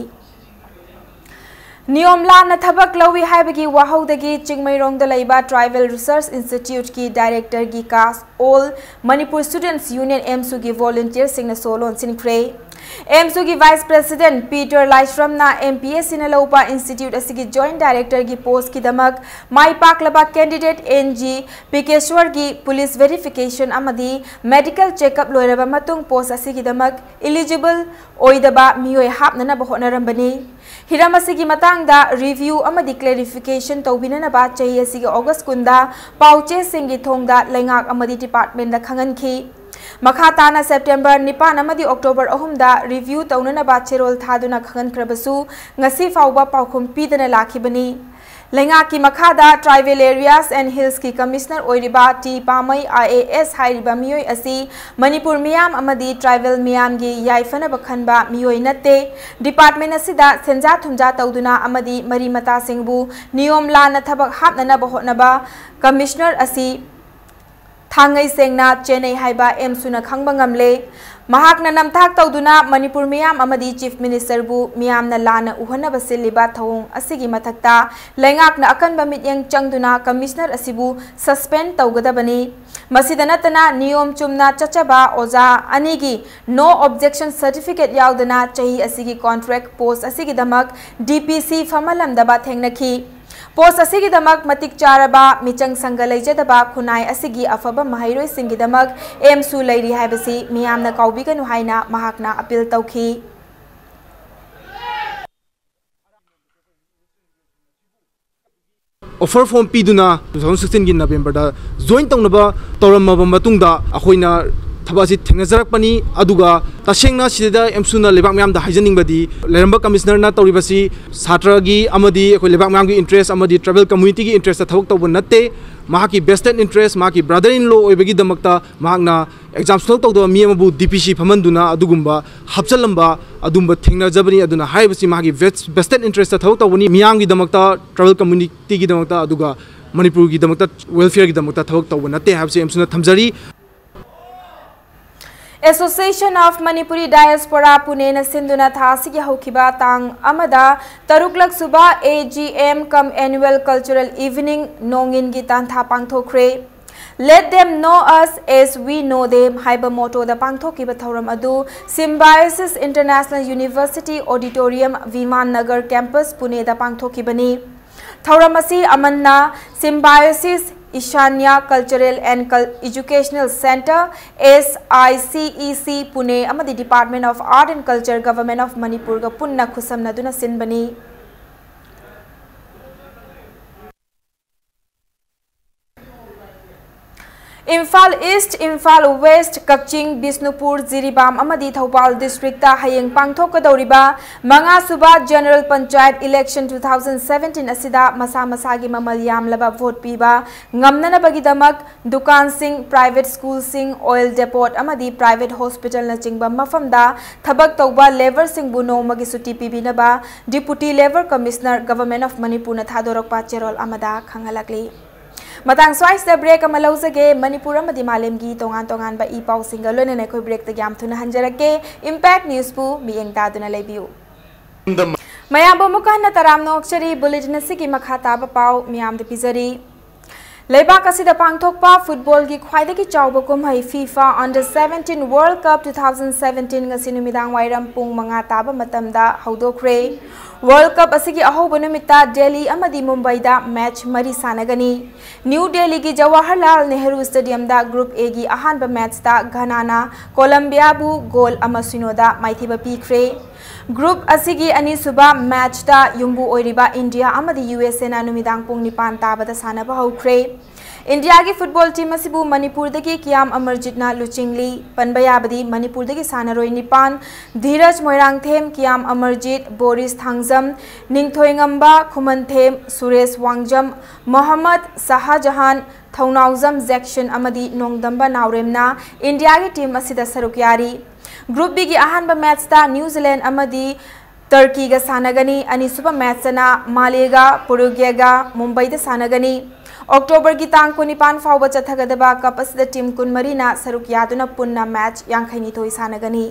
ꯅꯤꯌꯣꯝ ꯂꯥꯟꯅ ꯊꯕꯛ ꯂꯧꯏ ꯍꯥꯏꯕꯒꯤ ꯋꯥꯍꯧꯗꯒꯤ ꯆꯤꯡꯃꯩꯔꯣꯡꯗ ꯂꯩꯕ Tribal Research Instituteꯀꯤ directorꯒꯤ cast All Manipur Students Union, AMSUꯒꯤ volunteerꯁꯤꯡꯅ ꯁꯣ ꯂꯣꯟꯁꯤꯟꯈ꯭ꯔꯦ꯫ AMSUꯒꯤ Vice President Peter ꯂꯥꯏꯁ꯭ꯔꯝꯅ MPSCꯅ ꯂꯧꯕ institute ꯑꯁꯤꯒꯤ joint directorꯒꯤ postꯀꯤꯗꯃꯛ ꯃꯥꯏ ꯄꯥꯛꯂꯕ candidate NG ꯄꯤꯀꯦꯁ꯭ꯋꯔꯒꯤ police verification ꯑꯃꯗꯤ medical checkup ꯂꯣꯏꯔꯕ ꯃꯇꯨꯡ post ꯑꯁꯤꯒꯤꯗꯃꯛ eligible ꯑꯣꯏꯗꯕ ꯃꯤꯑꯣꯏ ꯍꯥꯞꯅꯅꯕ ꯍꯣꯠꯅꯔꯝꯕꯅꯤ꯫ ꯍꯤꯔꯝ ꯑꯁꯤꯒꯤ ꯃꯇꯥꯡꯗ review ꯑꯃꯗꯤ clarification ꯇꯧꯕꯤꯅꯅꯕ ꯆꯍꯤ ꯑꯁꯤꯒꯤ August ꯀꯨꯟꯗ ꯄꯥꯎꯆꯦꯁꯤꯡꯒꯤ ꯊꯣꯡꯗ ꯂꯩꯉꯥꯛ ꯑꯃꯗꯤ departmentꯗ ꯈꯪꯍꯟꯈꯤ꯫ ꯃꯈꯥ ꯇꯥꯅ September ꯅꯤꯄꯥꯟ ꯑꯃꯗꯤ October ꯑꯍꯨꯝꯗ review ꯇꯧꯅꯅꯕ ꯆꯦꯔꯣꯜ ꯊꯥꯗꯨꯅ ꯈꯪꯍꯟꯈ꯭ꯔꯕꯁꯨ ꯉꯁꯤ ꯐꯥꯎꯕ ꯄꯥꯎꯈꯨꯝ ꯄꯤꯗꯅ ꯂꯥꯛꯈꯤꯕꯅꯤ꯫ ꯂꯩꯉꯥꯛꯀꯤ ꯃꯈꯥꯗ Tribal Areas and Hillsꯀꯤ Commissioner ꯑꯣꯏꯔꯤꯕ ꯇꯤ ꯄꯥꯃꯩ ꯑꯥꯏ ꯑꯦ ꯑꯦꯁ ꯍꯥꯏꯔꯤꯕ ꯃꯤꯑꯣꯏ ꯑꯁꯤ ꯃꯅꯤꯄꯨꯔ ꯃꯤꯌꯥꯝ ꯑꯃꯗꯤ tribal ꯃꯤꯌꯥꯝꯒꯤ ꯌꯥꯏꯐꯅꯕ ꯈꯟꯕ ꯃꯤꯑꯣꯏ ꯅꯠꯇꯦ꯫ Department ꯑꯁꯤꯗ ꯁꯦꯟꯖꯥ ꯊꯨꯝꯖꯥ ꯇꯧꯗꯨꯅ ꯑꯃꯗꯤ ꯃꯔꯤ ꯃꯇꯥꯁꯤꯡꯕꯨ ꯅꯤꯌꯣꯝ ꯂꯥꯟꯅ ꯊꯕꯛ ꯍꯥꯞꯅꯅꯕ ꯍꯣꯠꯅꯕ Commissioner ꯑꯁꯤ ꯊꯥꯡꯉꯩ ꯁꯦꯡꯅ ꯆꯦꯟꯅꯩ ꯍꯥꯏꯕ ꯑꯦꯝꯁꯨꯅ ꯈꯪꯕ ꯉꯝꯂꯦ꯫ ꯃꯍꯥꯛꯅ ꯅꯝꯊꯥꯛ ꯇꯧꯗꯨꯅ ꯃꯅꯤꯄꯨꯔ ꯃꯤꯌꯥꯝ ꯑꯃꯗꯤ Chief Ministerꯕꯨ ꯃꯤꯌꯥꯝꯅ ꯂꯥꯟꯅ ꯎꯍꯟꯅꯕ ꯁꯤꯜꯂꯤꯕ ꯊꯧꯑꯣꯡ ꯑꯁꯤꯒꯤ ꯃꯊꯛꯇ ꯂꯩꯉꯥꯛꯅ ꯑꯀꯟꯕ ꯃꯤꯠꯌꯦꯡ ꯆꯪꯗꯨꯅ Commissioner ꯑꯁꯤꯕꯨ suspend ꯇꯧꯒꯗꯕꯅꯤ꯫ ꯃꯁꯤꯗ ꯅꯠꯇꯅ ꯅꯤꯌꯣꯝ ꯆꯨꯝꯅ ꯆꯠꯆꯕ ꯑꯣꯖꯥ ꯑꯅꯤꯒꯤ No Objection Certificate ꯌꯥꯎꯗꯅ ꯆꯍꯤ ꯑꯁꯤꯒꯤ contract post ꯑꯁꯤꯒꯤꯗꯃꯛ D P C ꯐꯝꯍꯜꯂꯝꯗꯕ ꯊꯦꯡꯅꯈꯤ꯫ Post ꯑꯁꯤꯒꯤꯗꯃꯛ ꯃꯇꯤꯛ ꯆꯥꯔꯕ ꯃꯤꯆꯪ ꯁꯪꯒ ꯂꯩꯖꯗꯕ ꯈꯨꯟꯅꯥꯏ ꯑꯁꯤꯒꯤ ꯑꯐꯕ ꯃꯍꯩꯔꯣꯏꯁꯤꯡꯒꯤꯗꯃꯛ ꯑꯦꯝꯁꯨ ꯂꯩꯔꯤ ꯍꯥꯏꯕꯁꯤ ꯃꯤꯌꯥꯝꯅ ꯀꯥꯎꯕꯤꯒꯅꯨ ꯍꯥꯏꯅ ꯃꯍꯥꯛꯅ appeal ꯇꯧꯈꯤ꯫ Offer form ꯄꯤꯗꯨꯅ two thousand sixteenꯒꯤ Novemberꯗ join ꯇꯧꯅꯕ ꯇꯧꯔꯝꯃꯕ ꯃꯇꯨꯡꯗ ꯑꯩꯈꯣꯏꯅ ꯊꯕꯛ ꯑꯁꯤ ꯊꯦꯡꯅꯖꯔꯛꯄꯅꯤ꯫ ꯑꯗꯨꯒ ꯇꯁꯦꯡꯅ ꯁꯤꯗ ꯑꯦꯝꯁꯨꯅ ꯂꯩꯕꯥꯛ ꯃꯤꯌꯥꯝꯗ ꯍꯥꯏꯖꯅꯤꯡꯕꯗꯤ, ꯂꯩꯔꯝꯕ Commissionerꯅ ꯇꯧꯔꯤꯕꯁꯤ ꯁꯥꯇ꯭ꯔꯒꯤ ꯑꯃꯗꯤ ꯑꯩꯈꯣꯏ ꯂꯩꯕꯥꯛ ꯃꯤꯌꯥꯝꯒꯤ interest ꯑꯃꯗꯤ tribal communityꯒꯤ interestꯇ ꯊꯕꯛ ꯇꯧꯕ ꯅꯠꯇꯦ꯫ ꯃꯍꯥꯛꯀꯤ vested interest, ꯃꯍꯥꯛꯀꯤ brother in law ꯑꯣꯏꯕꯒꯤꯗꯃꯛꯇ ꯃꯍꯥꯛꯅ exam ꯁꯨꯡꯇꯧ ꯇꯧꯗꯕ ꯃꯤ ꯑꯃꯕꯨ D P C ꯐꯝꯍꯟꯗꯨꯅ ꯑꯗꯨꯒꯨꯝꯕ ꯍꯥꯞꯆꯜꯂꯝꯕ ꯑꯗꯨꯝꯕ ꯊꯦꯡꯅꯖꯕꯅꯤ꯫ ꯑꯗꯨꯅ ꯍꯥꯏꯔꯤꯕꯁꯤ ꯃꯥꯒꯤ ves-, vested interestꯇ ꯊꯕꯛ ꯇꯧꯕꯅꯤ, ꯃꯤꯌꯥꯝꯒꯤꯗꯃꯛꯇ, tribal communityꯒꯤꯗꯃꯛꯇ, ꯑꯗꯨꯒ ꯃꯅꯤꯄꯨꯔꯒꯤꯗꯃꯛꯇ, welfareꯒꯤꯗꯃꯛꯇ ꯊꯕꯛ ꯇꯧꯕ ꯅꯠꯇꯦ ꯍꯥꯏꯕꯁꯤ ꯑꯦꯝꯁꯨꯅ ꯊꯝꯖꯔꯤ꯫ Association of Manipuri Diaspora Puneꯅ ꯁꯤꯟꯗꯨꯅ ꯊꯥ ꯑꯁꯤꯒꯤ ꯍꯧꯈꯤꯕ ꯇꯥꯡ ꯑꯃꯗ ꯇꯔꯨꯛꯂꯛ ꯁꯨꯕ A G M cum Annual Cultural Evening ꯅꯣꯡꯏꯟꯒꯤ ꯇꯥꯟꯊꯥ ꯄꯥꯡꯊꯣꯛꯈ꯭ꯔꯦ꯫ Let them know us as we know them ꯍꯥꯏꯕ mottoꯗ ꯄꯥꯡꯊꯣꯛꯈꯤꯕ ꯊꯧꯔꯝ ꯑꯗꯨ Symbiosis International University Auditorium, ꯚꯤꯃꯥꯟ Nagar campus, ꯄꯨꯅꯦꯗ ꯄꯥꯡꯊꯣꯛꯈꯤꯕꯅꯤ꯫ ꯊꯧꯔꯝ ꯑꯁꯤ ꯑꯃꯟꯅ Symbiosis Ishanya Cultural and Cul-, Educational Centre, S I C E C, Pune ꯑꯃꯗꯤ Department of Art and Culture, Government of ꯃꯅꯤꯄꯨꯔꯒ ꯄꯨꯟꯅ ꯈꯨꯠꯁꯝꯅꯗꯨꯅ ꯁꯤꯟꯕꯅꯤ꯫ ꯏꯝꯐꯥꯜ ꯏꯁ꯭ꯠ, ꯏꯝꯐꯥꯜ ꯋꯦꯁ꯭ꯠ, ꯀꯛꯆꯤꯡ, ꯕꯤꯁꯅꯨꯄꯨꯔ, ꯖꯤꯔꯤꯕꯥꯝ ꯑꯃꯗꯤ ꯊꯧꯕꯥꯜ ꯗꯤꯁꯇ꯭ꯔꯤꯛꯇ ꯍꯌꯦꯡ ꯄꯥꯡꯊꯣꯛꯀꯗꯧꯔꯤꯕ ꯃꯉꯥꯁꯨꯕ general panchayat election two thousand seventeen ꯑꯁꯤꯗ ꯃꯁꯥ ꯃꯁꯥꯒꯤ ꯃꯃꯜ ꯌꯥꯝꯂꯕ ꯚꯣꯠ ꯄꯤꯕ ꯉꯝꯅꯅꯕꯒꯤꯗꯃꯛ ꯗꯨꯀꯥꯟꯁꯤꯡ, ꯄ꯭ꯔꯥꯏꯚꯦꯠ ꯁ꯭ꯀꯨꯜꯁꯤꯡ, ꯑꯣꯏꯜ ꯗꯦꯄꯣꯠ ꯑꯃꯗꯤ ꯄ꯭ꯔꯥꯏꯚꯦꯠ ꯍꯣꯁꯄꯤꯇꯥꯜꯅꯆꯤꯡꯕ ꯃꯐꯝꯗ ꯊꯕꯛ ꯇꯧꯕ ꯂꯦꯕꯔꯁꯤꯡꯕꯨ ꯅꯣꯡꯃꯒꯤ ꯁꯨꯇꯤ ꯄꯤꯕꯤꯅꯕ Deputy Labour Commissioner, Government of ꯃꯅꯤꯄꯨꯔꯅ ꯊꯥꯗꯣꯔꯛꯄ ꯆꯦꯔꯣꯜ ꯑꯃꯗ ꯈꯪꯍꯜꯂꯛꯂꯤ꯫ ꯃꯇꯥꯡ ꯁ꯭ꯋꯥꯏꯁꯤꯗ ꯕ꯭ꯔꯦꯛ ꯑꯃ ꯂꯧꯖꯒꯦ꯫ ꯃꯅꯤꯄꯨꯔ ꯑꯃꯗꯤ ꯃꯥꯂꯦꯝꯒꯤ ꯇꯣꯉꯥꯟ ꯇꯣꯉꯥꯟꯕ ꯏ ꯄꯥꯎꯁꯤꯡꯒ ꯂꯣꯏꯅꯅ ꯑꯩꯈꯣꯏ ꯕ꯭ꯔꯦꯛꯇꯒꯤ ꯌꯥꯝ ꯊꯨꯅ ꯍꯟꯖꯔꯛꯀꯦ꯫ ꯏꯝꯄꯦꯛ ꯅ꯭ꯌꯨꯁꯄꯨ ꯃꯤꯠꯌꯦꯡ ꯇꯥꯗꯨꯅ ꯂꯩꯕꯤꯌꯨ꯫ ꯃꯌꯥꯝꯕꯨ ꯑꯃꯨꯛꯀ ꯍꯟꯅ ꯇꯔꯥꯝꯅ ꯑꯣꯛꯆꯔꯤ꯫ ꯕꯨꯂꯦꯇꯤꯟ ꯑꯁꯤꯒꯤ ꯃꯈꯥ ꯇꯥꯕ ꯄꯥꯎ ꯃꯤꯌꯥꯝꯗ ꯄꯤꯖꯔꯤ꯫ ꯂꯩꯕꯥꯛ ꯑꯁꯤꯗ ꯄꯥꯡꯊꯣꯛꯄ ꯐꯨꯠꯕꯣꯜꯒꯤ ꯈ꯭ꯋꯥꯏꯗꯒꯤ ꯆꯥꯎꯕ ꯀꯨꯝꯍꯩ FIFA Under seventeen World Cup two thousand seventeen ꯉꯁꯤ ꯅꯨꯃꯤꯗꯥꯡ ꯋꯥꯏꯔꯝ ꯄꯨꯡ ꯃꯉꯥ ꯇꯥꯕ ꯃꯇꯝꯗ ꯍꯧꯗꯣꯛꯈ꯭ꯔꯦ꯫ World Cup ꯑꯁꯤꯒꯤ ꯑꯍꯧꯕ ꯅꯨꯃꯤꯠꯇ ꯗꯦꯜꯂꯤ ꯑꯃꯗꯤ ꯃꯨꯝꯕꯥꯏꯗ ꯃꯦꯆ ꯃꯔꯤ ꯁꯥꯟꯅꯒꯅꯤ꯫ ꯅ꯭ꯌꯨ ꯗꯦꯜꯂꯤꯒꯤ ꯖꯋꯥꯍꯔꯂꯥꯜ ꯅꯦꯍꯔꯨ ꯁ꯭ꯇꯦꯗꯤꯌꯝꯗ Group Aꯒꯤ ꯑꯍꯥꯟꯕ ꯃꯦꯆꯇ ꯘꯅꯥꯅ ꯀꯣꯂꯝꯕꯤꯌꯥꯕꯨ ꯒꯣꯜ ꯑꯃ ꯁꯤꯅꯣꯗ ꯃꯥꯏꯊꯤꯕ ꯄꯤꯈ꯭ꯔꯦ꯫ Group ꯑꯁꯤꯒꯤ ꯑꯅꯤꯁꯨꯕ ꯃꯦꯆꯇ ꯌꯨꯝꯕꯨ ꯑꯣꯏꯔꯤꯕ ꯏꯟꯗꯤꯌꯥ ꯑꯃꯗꯤ USAꯅ ꯅꯨꯃꯤꯗꯥꯡ ꯄꯨꯡ ꯅꯤꯄꯥꯟ ꯇꯥꯕꯗ ꯁꯥꯟꯅꯕ ꯍꯧꯈ꯭ꯔꯦ꯫ ꯏꯟꯗꯤꯌꯥꯒꯤ ꯐꯨꯠꯕꯣꯜ ꯇꯤꯝ ꯑꯁꯤꯕꯨ ꯃꯅꯤꯄꯨꯔꯗꯒꯤ ꯀꯤꯌꯥꯝ ꯑꯃꯔꯖꯤꯠꯅ ꯂꯨꯆꯤꯡꯂꯤ꯫ ꯄꯟꯕ ꯌꯥꯕꯗꯤ ꯃꯅꯤꯄꯨꯔꯗꯒꯤ ꯁꯥꯟꯅꯔꯣꯏ ꯅꯤꯄꯥꯟ, ꯙꯤꯔꯖ ꯃꯣꯏꯔꯥꯡꯊꯦꯝ, ꯀꯤꯌꯥꯝ ꯑꯃꯔꯖꯤꯠ, ꯕꯣꯔꯤꯁ ꯊꯥꯡꯖꯝ, ꯅꯤꯡꯊꯣꯏꯉꯝꯕ ꯈꯨꯃꯟꯊꯦꯝ, ꯁꯨꯔꯦꯁ ꯋꯥꯡꯖꯝ, ꯃꯣꯍꯝꯃꯗ ꯁꯥꯍꯖꯍꯥꯟ, ꯊꯧꯅꯥꯎꯖꯝ ꯖꯦꯛꯁꯟ ꯑꯃꯗꯤ ꯅꯣꯡꯗꯝꯕ ꯅꯥꯎꯔꯦꯝꯅ ꯏꯟꯗꯤꯌꯥꯒꯤ ꯇꯤꯝ ꯑꯁꯤꯗ ꯁꯔꯨꯛ ꯌꯥꯔꯤ꯫ Group Bꯒꯤ ꯑꯍꯥꯟꯕ ꯃꯦꯆꯇ ꯅ꯭ꯌꯨ ꯖꯤꯂꯦꯟꯗ ꯑꯃꯗꯤ ꯇꯔꯀꯤꯒ ꯁꯥꯟꯅꯒꯅꯤ꯫ ꯑꯅꯤꯁꯨꯕ ꯃꯦꯆꯇꯅ ꯃꯥꯂꯦꯒ ꯄꯨꯔꯨꯒ꯭ꯌꯦꯒ ꯃꯨꯝꯕꯥꯏꯗ ꯁꯥꯟꯅꯒꯅꯤ꯫ ꯑꯣꯛꯇꯣꯕꯔꯒꯤ ꯇꯥꯡ ꯀꯨꯟꯅꯤꯄꯥꯟ ꯐꯥꯎꯕ ꯆꯠꯊꯒꯗꯕ ꯀꯞ ꯑꯁꯤꯗ ꯇꯤꯝ ꯀꯨꯟꯃꯔꯤꯅ ꯁꯔꯨꯛ ꯌꯥꯗꯨꯅ ꯄꯨꯟꯅ ꯃꯦꯆ ꯌꯥꯡꯈꯩꯅꯤꯊꯣꯏ ꯁꯥꯟꯅꯒꯅꯤ꯫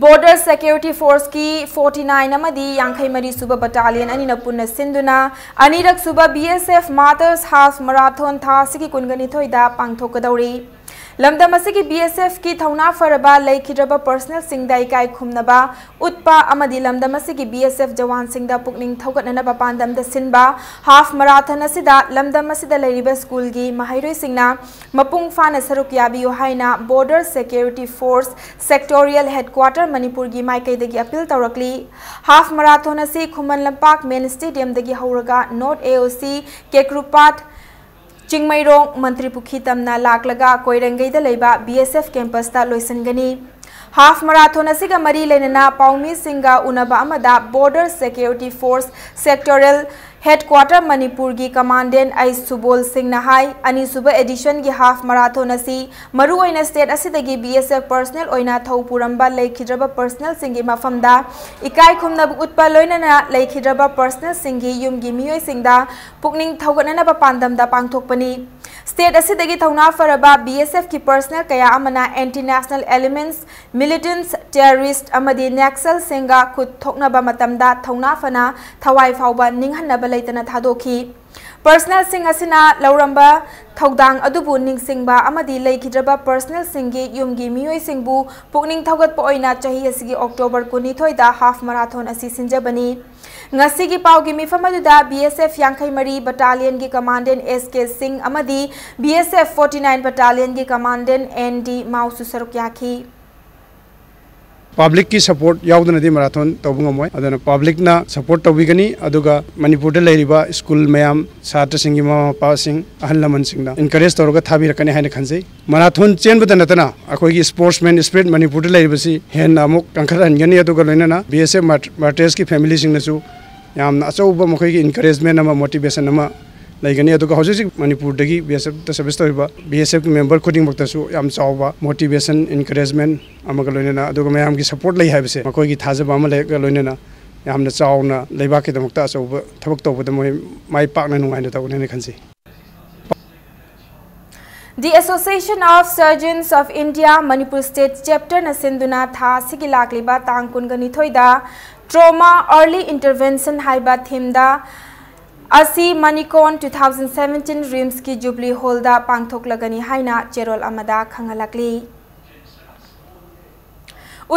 Border Security Forceꯀꯤ forty nine ꯑꯃꯗꯤ ꯌꯥꯡꯈꯩ ꯃꯔꯤ ꯁꯨꯕ Battalion ꯑꯅꯤꯅ ꯄꯨꯟꯅ ꯁꯤꯟꯗꯨꯅ ꯑꯅꯤꯔꯛ ꯁꯨꯕ BSF Martyrs Half Marathon ꯊꯥ ꯑꯁꯤꯒꯤ ꯀꯨꯟꯒ ꯅꯤꯊꯣꯏꯗ ꯄꯥꯡꯊꯣꯛꯀꯗꯧꯔꯤ꯫ ꯂꯝꯗꯝ ꯑꯁꯤꯒꯤ BSFꯀꯤ ꯊꯧꯅꯥ ꯐꯔꯕ ꯂꯩꯈꯤꯗ꯭ꯔꯕ personnelꯁꯤꯡꯗ ꯏꯀꯥꯏ ꯈꯨꯝꯅꯕ ꯎꯠꯄ ꯑꯃꯗꯤ ꯂꯝꯗꯝ ꯑꯁꯤꯒꯤ BSF ꯖꯋꯥꯟꯁꯤꯡꯗ ꯄꯨꯛꯅꯤꯡ ꯊꯧꯒꯠꯅꯅꯕ ꯄꯥꯟꯗꯝꯗ ꯁꯤꯟꯕ half marathon ꯑꯁꯤꯗ ꯂꯝꯗꯝ ꯑꯁꯤꯗ ꯂꯩꯔꯤꯕ ꯁ꯭ꯀꯨꯜꯒꯤ ꯃꯍꯩꯔꯣꯏꯁꯤꯡꯅ ꯃꯄꯨꯡ ꯐꯥꯅ ꯁꯔꯨꯛ ꯌꯥꯕꯤꯌꯨ ꯍꯥꯏꯅ Border Security Force Sectorial Headquarter ꯃꯅꯤꯄꯨꯔꯒꯤ ꯃꯥꯏꯀꯩꯗꯒꯤ appeal ꯇꯧꯔꯛꯂꯤ꯫ Half marathon ꯑꯁꯤ ꯈꯨꯃꯟ ꯂꯝꯄꯥꯛ main stadiumꯗꯒꯤ ꯍꯧꯔꯒ North AOC ꯀꯦꯀ꯭ꯔꯨꯄꯥꯠ ꯆꯤꯡꯃꯩꯔꯣꯡ ꯃꯟꯇ꯭ꯔꯤ ꯄꯨꯈ꯭ꯔꯤ ꯇꯝꯅ ꯂꯥꯛꯂꯒ ꯀꯣꯏꯔꯦꯡꯒꯩꯗ ꯂꯩꯕ BSF campusꯇ ꯂꯣꯏꯁꯤꯟꯒꯅꯤ꯫ Half marathon ꯑꯁꯤꯒ ꯃꯔꯤ ꯂꯩꯅꯅ ꯄꯥꯎꯃꯤꯁꯤꯡꯒ ꯎꯅꯕ ꯑꯃꯗ Border Security Force Sectorial Headquarter ꯃꯅꯤꯄꯨꯔꯒꯤ Commandant ꯑꯩ ꯁꯨꯕꯣꯜ ꯁꯤꯡꯅ ꯍꯥꯏ, ꯑꯅꯤꯁꯨꯕ editionꯒꯤ half marathon ꯑꯁꯤ ꯃꯔꯨꯑꯣꯏꯅ state ꯑꯁꯤꯗꯒꯤ BSF personnel ꯑꯣꯏꯅ ꯊꯧ ꯄꯨꯔꯝꯕ ꯂꯩꯈꯤꯗ꯭ꯔꯕ personnelꯁꯤꯡꯒꯤ ꯃꯐꯝꯗ ꯏꯀꯥꯏ ꯈꯨꯝꯅꯕ ꯎꯠꯄ ꯂꯣꯏꯅꯅ ꯂꯩꯈꯤꯗ꯭ꯔꯕ personnelꯁꯤꯡꯒꯤ ꯌꯨꯝꯒꯤ ꯃꯤꯑꯣꯏꯁꯤꯡꯗ ꯄꯨꯛꯅꯤꯡ ꯊꯧꯒꯠꯅꯅꯕ ꯄꯥꯟꯗꯝꯗ ꯄꯥꯡꯊꯣꯛꯄꯅꯤ꯫ State ꯑꯁꯤꯗꯒꯤ ꯊꯧꯅꯥ ꯐꯔꯕ BSFꯀꯤ personnel ꯀꯌꯥ ꯑꯃꯅ anti national elements, militants, terrorist ꯑꯃꯗꯤ Naxalꯁꯤꯡꯒ ꯈꯨꯠ ꯊꯣꯛꯅꯕ ꯃꯇꯝꯗ ꯊꯧꯅꯥ ꯐꯅ ꯊꯋꯥꯏ ꯐꯥꯎꯕ ꯅꯤꯡꯍꯟꯅꯕ ꯂꯩꯇꯅ ꯊꯥꯗꯣꯛꯈꯤ꯫ Personnelꯁꯤꯡ ꯑꯁꯤꯅ ꯂꯧꯔꯝꯕ ꯊꯧꯗꯥꯡ ꯑꯗꯨꯕꯨ ꯅꯤꯡꯁꯤꯡꯕ ꯑꯃꯗꯤ ꯂꯩꯈꯤꯗ꯭ꯔꯕ personnelꯁꯤꯡꯒꯤ ꯌꯨꯝꯒꯤ ꯃꯤꯑꯣꯏꯁꯤꯡꯕꯨ ꯄꯨꯛꯅꯤꯡ ꯊꯧꯒꯠꯄ ꯑꯣꯏꯅ ꯆꯍꯤ ꯑꯁꯤꯒꯤ October ꯀꯨꯟꯅꯤꯊꯣꯏꯗ half marathon ꯑꯁꯤ ꯁꯤꯟꯖꯕꯅꯤ꯫ ꯉꯁꯤꯒꯤ ꯄꯥꯎꯒꯤ ꯃꯤꯐꯝ ꯑꯗꯨꯗ BSF ꯌꯥꯡꯈꯩ ꯃꯔꯤ battalionꯒꯤ Commandant S K Singh ꯑꯃꯗꯤ BSF forty nine battalionꯒꯤ Commandant N D Maoꯁꯨ ꯁꯔꯨꯛ ꯌꯥꯈꯤ꯫ Publicꯀꯤ support ꯌꯥꯎꯗꯅꯗꯤ marathon ꯇꯧꯕ ꯉꯝꯃꯣꯏ꯫ ꯑꯗꯨꯅ publicꯅ support ꯇꯧꯕꯤꯒꯅꯤ꯫ ꯑꯗꯨꯒ ꯃꯅꯤꯄꯨꯔꯗ ꯂꯩꯔꯤꯕ school ꯃꯌꯥꯝ, ꯁꯥꯇ꯭ꯔꯁꯤꯡꯒꯤ ꯃꯃꯥ ꯃꯄꯥꯁꯤꯡ, ꯑꯍꯜ ꯂꯃꯟꯁꯤꯡꯅ encourage ꯇꯧꯔꯒ ꯊꯥꯕꯤꯔꯛꯀꯅꯤ ꯍꯥꯏꯅ ꯈꯟꯖꯩ꯫ Marathon ꯆꯦꯟꯕꯗ ꯅꯠꯇꯅ ꯑꯩꯈꯣꯏꯒꯤ sportsman spirit ꯃꯅꯤꯄꯨꯔꯗ ꯂꯩꯔꯤꯕꯁꯤ ꯍꯦꯟꯅ ꯑꯃꯨꯛ ꯀꯟꯈꯠꯍꯟꯒꯅꯤ꯫ ꯑꯗꯨꯒ ꯂꯣꯏꯅꯅ BSF martyrsꯀꯤ familyꯁꯤꯡꯅꯁꯨ ꯌꯥꯝꯅ ꯑꯆꯧꯕ ꯃꯈꯣꯏꯒꯤ encouragement ꯑꯃ, motivation ꯑꯃ ꯂꯩꯒꯅꯤ꯫ ꯑꯗꯨꯒ ꯍꯧꯖꯤꯛ ꯍꯧꯖꯤꯛ ꯃꯅꯤꯄꯨꯔꯗꯒꯤ BSFꯇ service ꯇꯧꯔꯤꯕ BSFꯀꯤ member ꯈꯨꯗꯤꯡꯃꯛꯇꯁꯨ ꯌꯥꯝ ꯆꯥꯎꯕ motivation, encouragement ꯑꯃꯒ ꯂꯣꯏꯅꯅ, ꯑꯗꯨꯒ ꯃꯌꯥꯝꯒꯤ support ꯂꯩ ꯍꯥꯏꯕꯁꯦ ꯃꯈꯣꯏꯒꯤ ꯊꯥꯖꯕ ꯑꯃ ꯂꯩꯔꯒ ꯂꯣꯏꯅꯅ ꯌꯥꯝꯅ ꯆꯥꯎꯅ ꯂꯩꯕꯥꯛꯀꯤꯗꯃꯛꯇ ꯑꯆꯧꯕ ꯊꯕꯛ ꯇꯧꯕꯗ ꯃꯣꯏ ꯃꯥꯏ ꯄꯥꯛꯅ ꯅꯨꯡꯉꯥꯏꯅ ꯇꯧꯒꯅꯤ ꯍꯥꯏꯅ ꯈꯟꯖꯩ꯫ The Association of Surgeons of India Manipur State Chapterꯅ ꯁꯤꯟꯗꯨꯅ ꯊꯥ ꯑꯁꯤꯒꯤ ꯂꯥꯛꯂꯤꯕ ꯇꯥꯡ ꯀꯨꯟꯒ ꯅꯤꯊꯣꯏꯗ Trauma Early Intervention ꯍꯥꯏꯕ themeꯗ ꯑꯁꯤ ꯃꯅꯤꯀꯣꯟ two thousand seventeen ꯔꯤꯝꯁꯀꯤ ꯖꯨꯕꯂꯤ ꯍꯣꯜꯗ ꯄꯥꯡꯊꯣꯛꯂꯒꯅꯤ ꯍꯥꯏꯅ ꯆꯦꯔꯣꯜ ꯑꯃꯗ ꯈꯪꯍꯜꯂꯛꯂꯤ꯫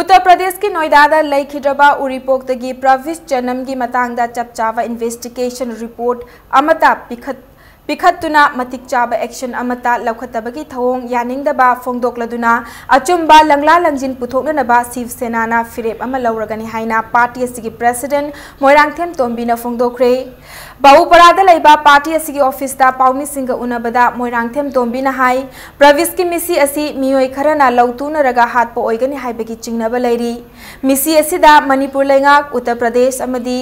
ꯎꯠꯇꯔ ꯄ꯭ꯔꯗꯦꯁꯀꯤ ꯅꯣꯏꯗꯥꯗ ꯂꯩꯈꯤꯗ꯭ꯔꯕ ꯎꯔꯤꯄꯣꯛꯇꯒꯤ ꯄ꯭ꯔꯚꯤꯁ ꯆꯅꯝꯒꯤ ꯃꯇꯥꯡꯗ ꯆꯞ ꯆꯥꯕ ꯏꯟꯚꯦꯁꯇꯤꯒꯦꯁꯟ ꯔꯤꯄꯣꯔꯠ ꯑꯃꯠꯇ ꯄꯤꯈꯠ-, ꯄꯤꯈꯠꯇꯨꯅ ꯃꯇꯤꯛ ꯆꯥꯕ ꯑꯦꯛꯁꯟ ꯑꯃꯠꯇ ꯂꯧꯈꯠꯇꯕꯒꯤ ꯊꯧꯑꯣꯡ ꯌꯥꯅꯤꯡꯗꯕ ꯐꯣꯡꯗꯣꯛꯂꯗꯨꯅ ꯑꯆꯨꯝꯕ ꯂꯪꯂꯥ ꯂꯪꯖꯤꯟ ꯄꯨꯊꯣꯛꯅꯅꯕ ꯁꯤꯕ ꯁꯦꯅꯥꯅ ꯐꯤꯔꯦꯞ ꯑꯃ ꯂꯧꯔꯒꯅꯤ ꯍꯥꯏꯅ ꯄꯥꯔꯇꯤ ꯑꯁꯤꯒꯤ ꯄ꯭ꯔꯦꯁꯤꯗꯦꯟꯠ ꯃꯣꯏꯔꯥꯡꯊꯦꯝ ꯇꯣꯝꯕꯤꯅ ꯐꯣꯡꯗꯣꯛꯈ꯭ꯔꯦ꯫ ꯕꯥꯕꯨꯄꯥꯔꯥꯗ ꯂꯩꯕ ꯄꯥꯔꯇꯤ ꯑꯁꯤꯒꯤ ꯑꯣꯐꯤꯁꯇ ꯄꯥꯎꯃꯤꯁꯤꯡꯒ ꯎꯅꯕꯗ ꯃꯣꯏꯔꯥꯡꯊꯦꯝ ꯇꯣꯝꯕꯤꯅ ꯍꯥꯏ, ꯄ꯭ꯔꯚꯤꯁꯀꯤ ꯃꯤꯁꯤ ꯑꯁꯤ ꯃꯤꯑꯣꯏ ꯈꯔꯅ ꯂꯧ ꯇꯨꯅꯔꯒ ꯍꯥꯠꯄ ꯑꯣꯏꯒꯅꯤ ꯍꯥꯏꯕꯒꯤ ꯆꯤꯡꯅꯕ ꯂꯩꯔꯤ꯫ ꯃꯤꯁꯤ ꯑꯁꯤꯗ ꯃꯅꯤꯄꯨꯔ ꯂꯩꯉꯥꯛ, ꯎꯠꯇꯔ ꯄ꯭ꯔꯗꯦꯁ ꯑꯃꯗꯤ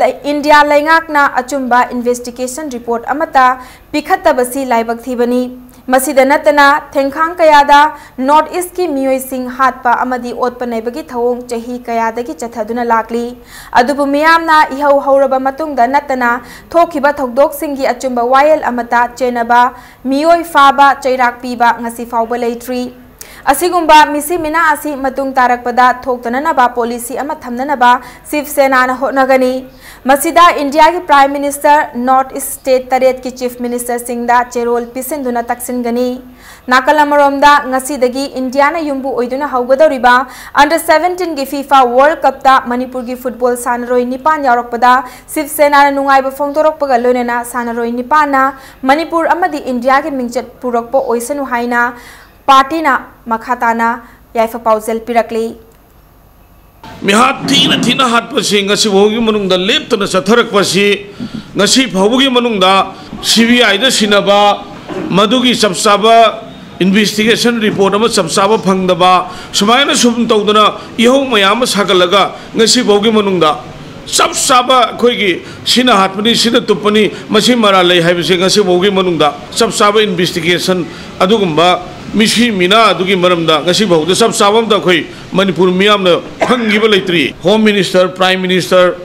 ꯂꯩ-, ꯏꯟꯗꯤꯌꯥ ꯂꯩꯉꯥꯛꯅ ꯑꯆꯨꯝꯕ ꯏꯟꯚꯦꯁꯇꯤꯒꯦꯁꯟ ꯔꯤꯄꯣꯔꯠ ꯑꯃꯠꯇ ꯄꯤꯈꯠꯇꯕꯁꯤ ꯂꯥꯏꯕꯛ ꯊꯤꯕꯅꯤ꯫ ꯃꯁꯤꯗ ꯅꯠꯇꯅ ꯊꯦꯡꯈꯥꯡ ꯀꯌꯥꯗ ꯅꯣꯔꯠ ꯏꯁꯀꯤ ꯃꯤꯑꯣꯏꯁꯤꯡ ꯍꯥꯠꯄ ꯑꯃꯗꯤ ꯑꯣꯠꯄ ꯅꯩꯕꯒꯤ ꯊꯧꯑꯣꯡ ꯆꯍꯤ ꯀꯌꯥꯗꯒꯤ ꯆꯠꯊꯗꯨꯅ ꯂꯥꯛꯂꯤ꯫ ꯑꯗꯨꯕꯨ ꯃꯤꯌꯥꯝꯅ ꯏꯍꯧ ꯍꯧꯔꯕ ꯃꯇꯨꯡꯗ ꯅꯠꯇꯅ ꯊꯣꯛꯈꯤꯕ ꯊꯧꯗꯣꯛꯁꯤꯡꯒꯤ ꯑꯆꯨꯝꯕ ꯋꯥꯌꯦꯜ ꯑꯃꯠꯇ ꯆꯦꯟꯅꯕ, ꯃꯤꯑꯣꯏ ꯐꯥꯕ, ꯆꯩꯔꯥꯛ ꯄꯤꯕ ꯉꯁꯤ ꯐꯥꯎꯕ ꯂꯩꯇ꯭ꯔꯤ꯫ ꯑꯁꯤꯒꯨꯝꯕ ꯃꯤꯁꯤ ꯃꯤꯅꯥ ꯑꯁꯤ ꯃꯇꯨꯡ ꯇꯥꯔꯛꯄꯗ ꯊꯣꯛꯇꯅꯅꯕ ꯄꯣꯂꯤꯁꯤ ꯑꯃ ꯊꯝꯅꯅꯕ ꯁꯤꯕ ꯁꯦꯅꯥꯅ ꯍꯣꯠꯅꯒꯅꯤ꯫ ꯃꯁꯤꯗ ꯏꯟꯗꯤꯌꯥꯒꯤ prime minister, north east state ꯇꯔꯦꯠꯀꯤ ꯆꯤꯐ ꯃꯤꯅꯤꯁꯇꯔꯁꯤꯡꯗ ꯆꯦꯔꯣꯜ ꯄꯤꯁꯤꯟꯗꯨꯅ ꯇꯛꯁꯤꯟꯒꯅꯤ꯫ ꯅꯥꯀꯜ ꯑꯃꯔꯣꯝꯗ, ꯉꯁꯤꯗꯒꯤ ꯏꯟꯗꯤꯌꯥꯅ ꯌꯨꯝꯕꯨ ꯑꯣꯏꯗꯨꯅ ꯍꯧꯒꯗꯧꯔꯤꯕ ꯑꯟꯗꯔ ꯁꯚꯦꯟꯇꯤꯟꯒꯤ ꯐꯤꯐꯥ ꯋꯥꯔꯜꯗ ꯀꯞꯇ ꯃꯅꯤꯄꯨꯔꯒꯤ ꯐꯨꯠꯕꯣꯜ ꯁꯥꯟꯅꯔꯣꯏ ꯅꯤꯄꯥꯟ ꯌꯥꯎꯔꯛꯄꯗ ꯁꯤꯕ ꯁꯦꯅꯥꯅ ꯅꯨꯡꯉꯥꯏꯕ ꯐꯣꯡꯗꯣꯔꯛꯄꯒ ꯂꯣꯏꯅꯅ ꯁꯥꯟꯅꯔꯣꯏ ꯅꯤꯄꯥꯟꯅ ꯃꯅꯤꯄꯨꯔ ꯑꯃꯗꯤ ꯏꯟꯗꯤꯌꯥꯒꯤ ꯃꯤꯡꯆꯠ ꯄꯨꯔꯛꯄ ꯑꯣꯏꯁꯅꯨ ꯍꯥꯏꯅ ꯄꯥꯔꯇꯤꯅ ꯃꯈꯥ ꯇꯥꯅ ꯌꯥꯏꯐ ꯄꯥꯎꯖꯦꯜ ꯄꯤꯔꯛꯂꯤ꯫ ꯃꯤꯍꯥꯠ ꯊꯤꯅ ꯊꯤꯅ ꯍꯥꯠꯄꯁꯤ ꯉꯁꯤ ꯐꯥꯎꯒꯤ ꯃꯅꯨꯡꯗ ꯂꯦꯞꯇꯅ ꯆꯠꯊꯔꯛꯄꯁꯤ, ꯉꯁꯤ ꯐꯥꯎꯕꯒꯤ ꯃꯅꯨꯡꯗ ꯁꯤ ꯕꯤ ꯑꯥꯏꯗ ꯁꯤꯟꯅꯕ, ꯃꯗꯨꯒꯤ ꯆꯞ ꯆꯥꯕ ꯏꯟꯚꯦꯁꯇꯤꯒꯦꯁꯟ ꯔꯤꯄꯣꯔꯠ ꯑꯃ ꯆꯞ ꯆꯥꯕ ꯐꯪꯗꯕ, ꯁꯨꯃꯥꯏꯅ ꯁꯨꯝ ꯇꯧꯗꯅ ꯏꯍꯧ ꯃꯌꯥꯝ ꯑꯃ ꯁꯥꯒꯠꯂꯒ ꯉꯁꯤ ꯐꯥꯎꯒꯤ ꯃꯅꯨꯡꯗ ꯆꯞ ꯆꯥꯕ ꯑꯩꯈꯣꯏꯒꯤ ꯁꯤꯅ ꯍꯥꯠꯄꯅꯤ, ꯁꯤꯅ ꯇꯨꯞꯄꯅꯤ, ꯃꯁꯤ ꯃꯔꯥꯜ ꯂꯩ ꯍꯥꯏꯕꯁꯦ ꯉꯁꯤ ꯐꯥꯎꯒꯤ ꯃꯅꯨꯡꯗ ꯆꯞ ꯆꯥꯕ ꯏꯟꯚꯦꯁꯇꯤꯒꯦꯁꯟ, ꯑꯗꯨꯒꯨꯝꯕ ꯃꯤꯁꯤ ꯃꯤꯅꯥ ꯑꯗꯨꯒꯤ ꯃꯔꯝꯗ ꯉꯁꯤ ꯐꯥꯎꯗ ꯆꯞ ꯆꯥꯕ ꯑꯝꯇ ꯑꯩꯈꯣꯏ ꯃꯅꯤꯄꯨꯔ ꯃꯤꯌꯥꯝꯅ ꯐꯪꯈꯤꯕ ꯂꯩꯇ꯭ꯔꯤ꯫ ꯍꯣꯝ ꯃꯤꯅꯤꯁꯇꯔ, ꯄ꯭ꯔꯥꯏꯝ ꯃꯤꯅꯤꯁꯇꯔ,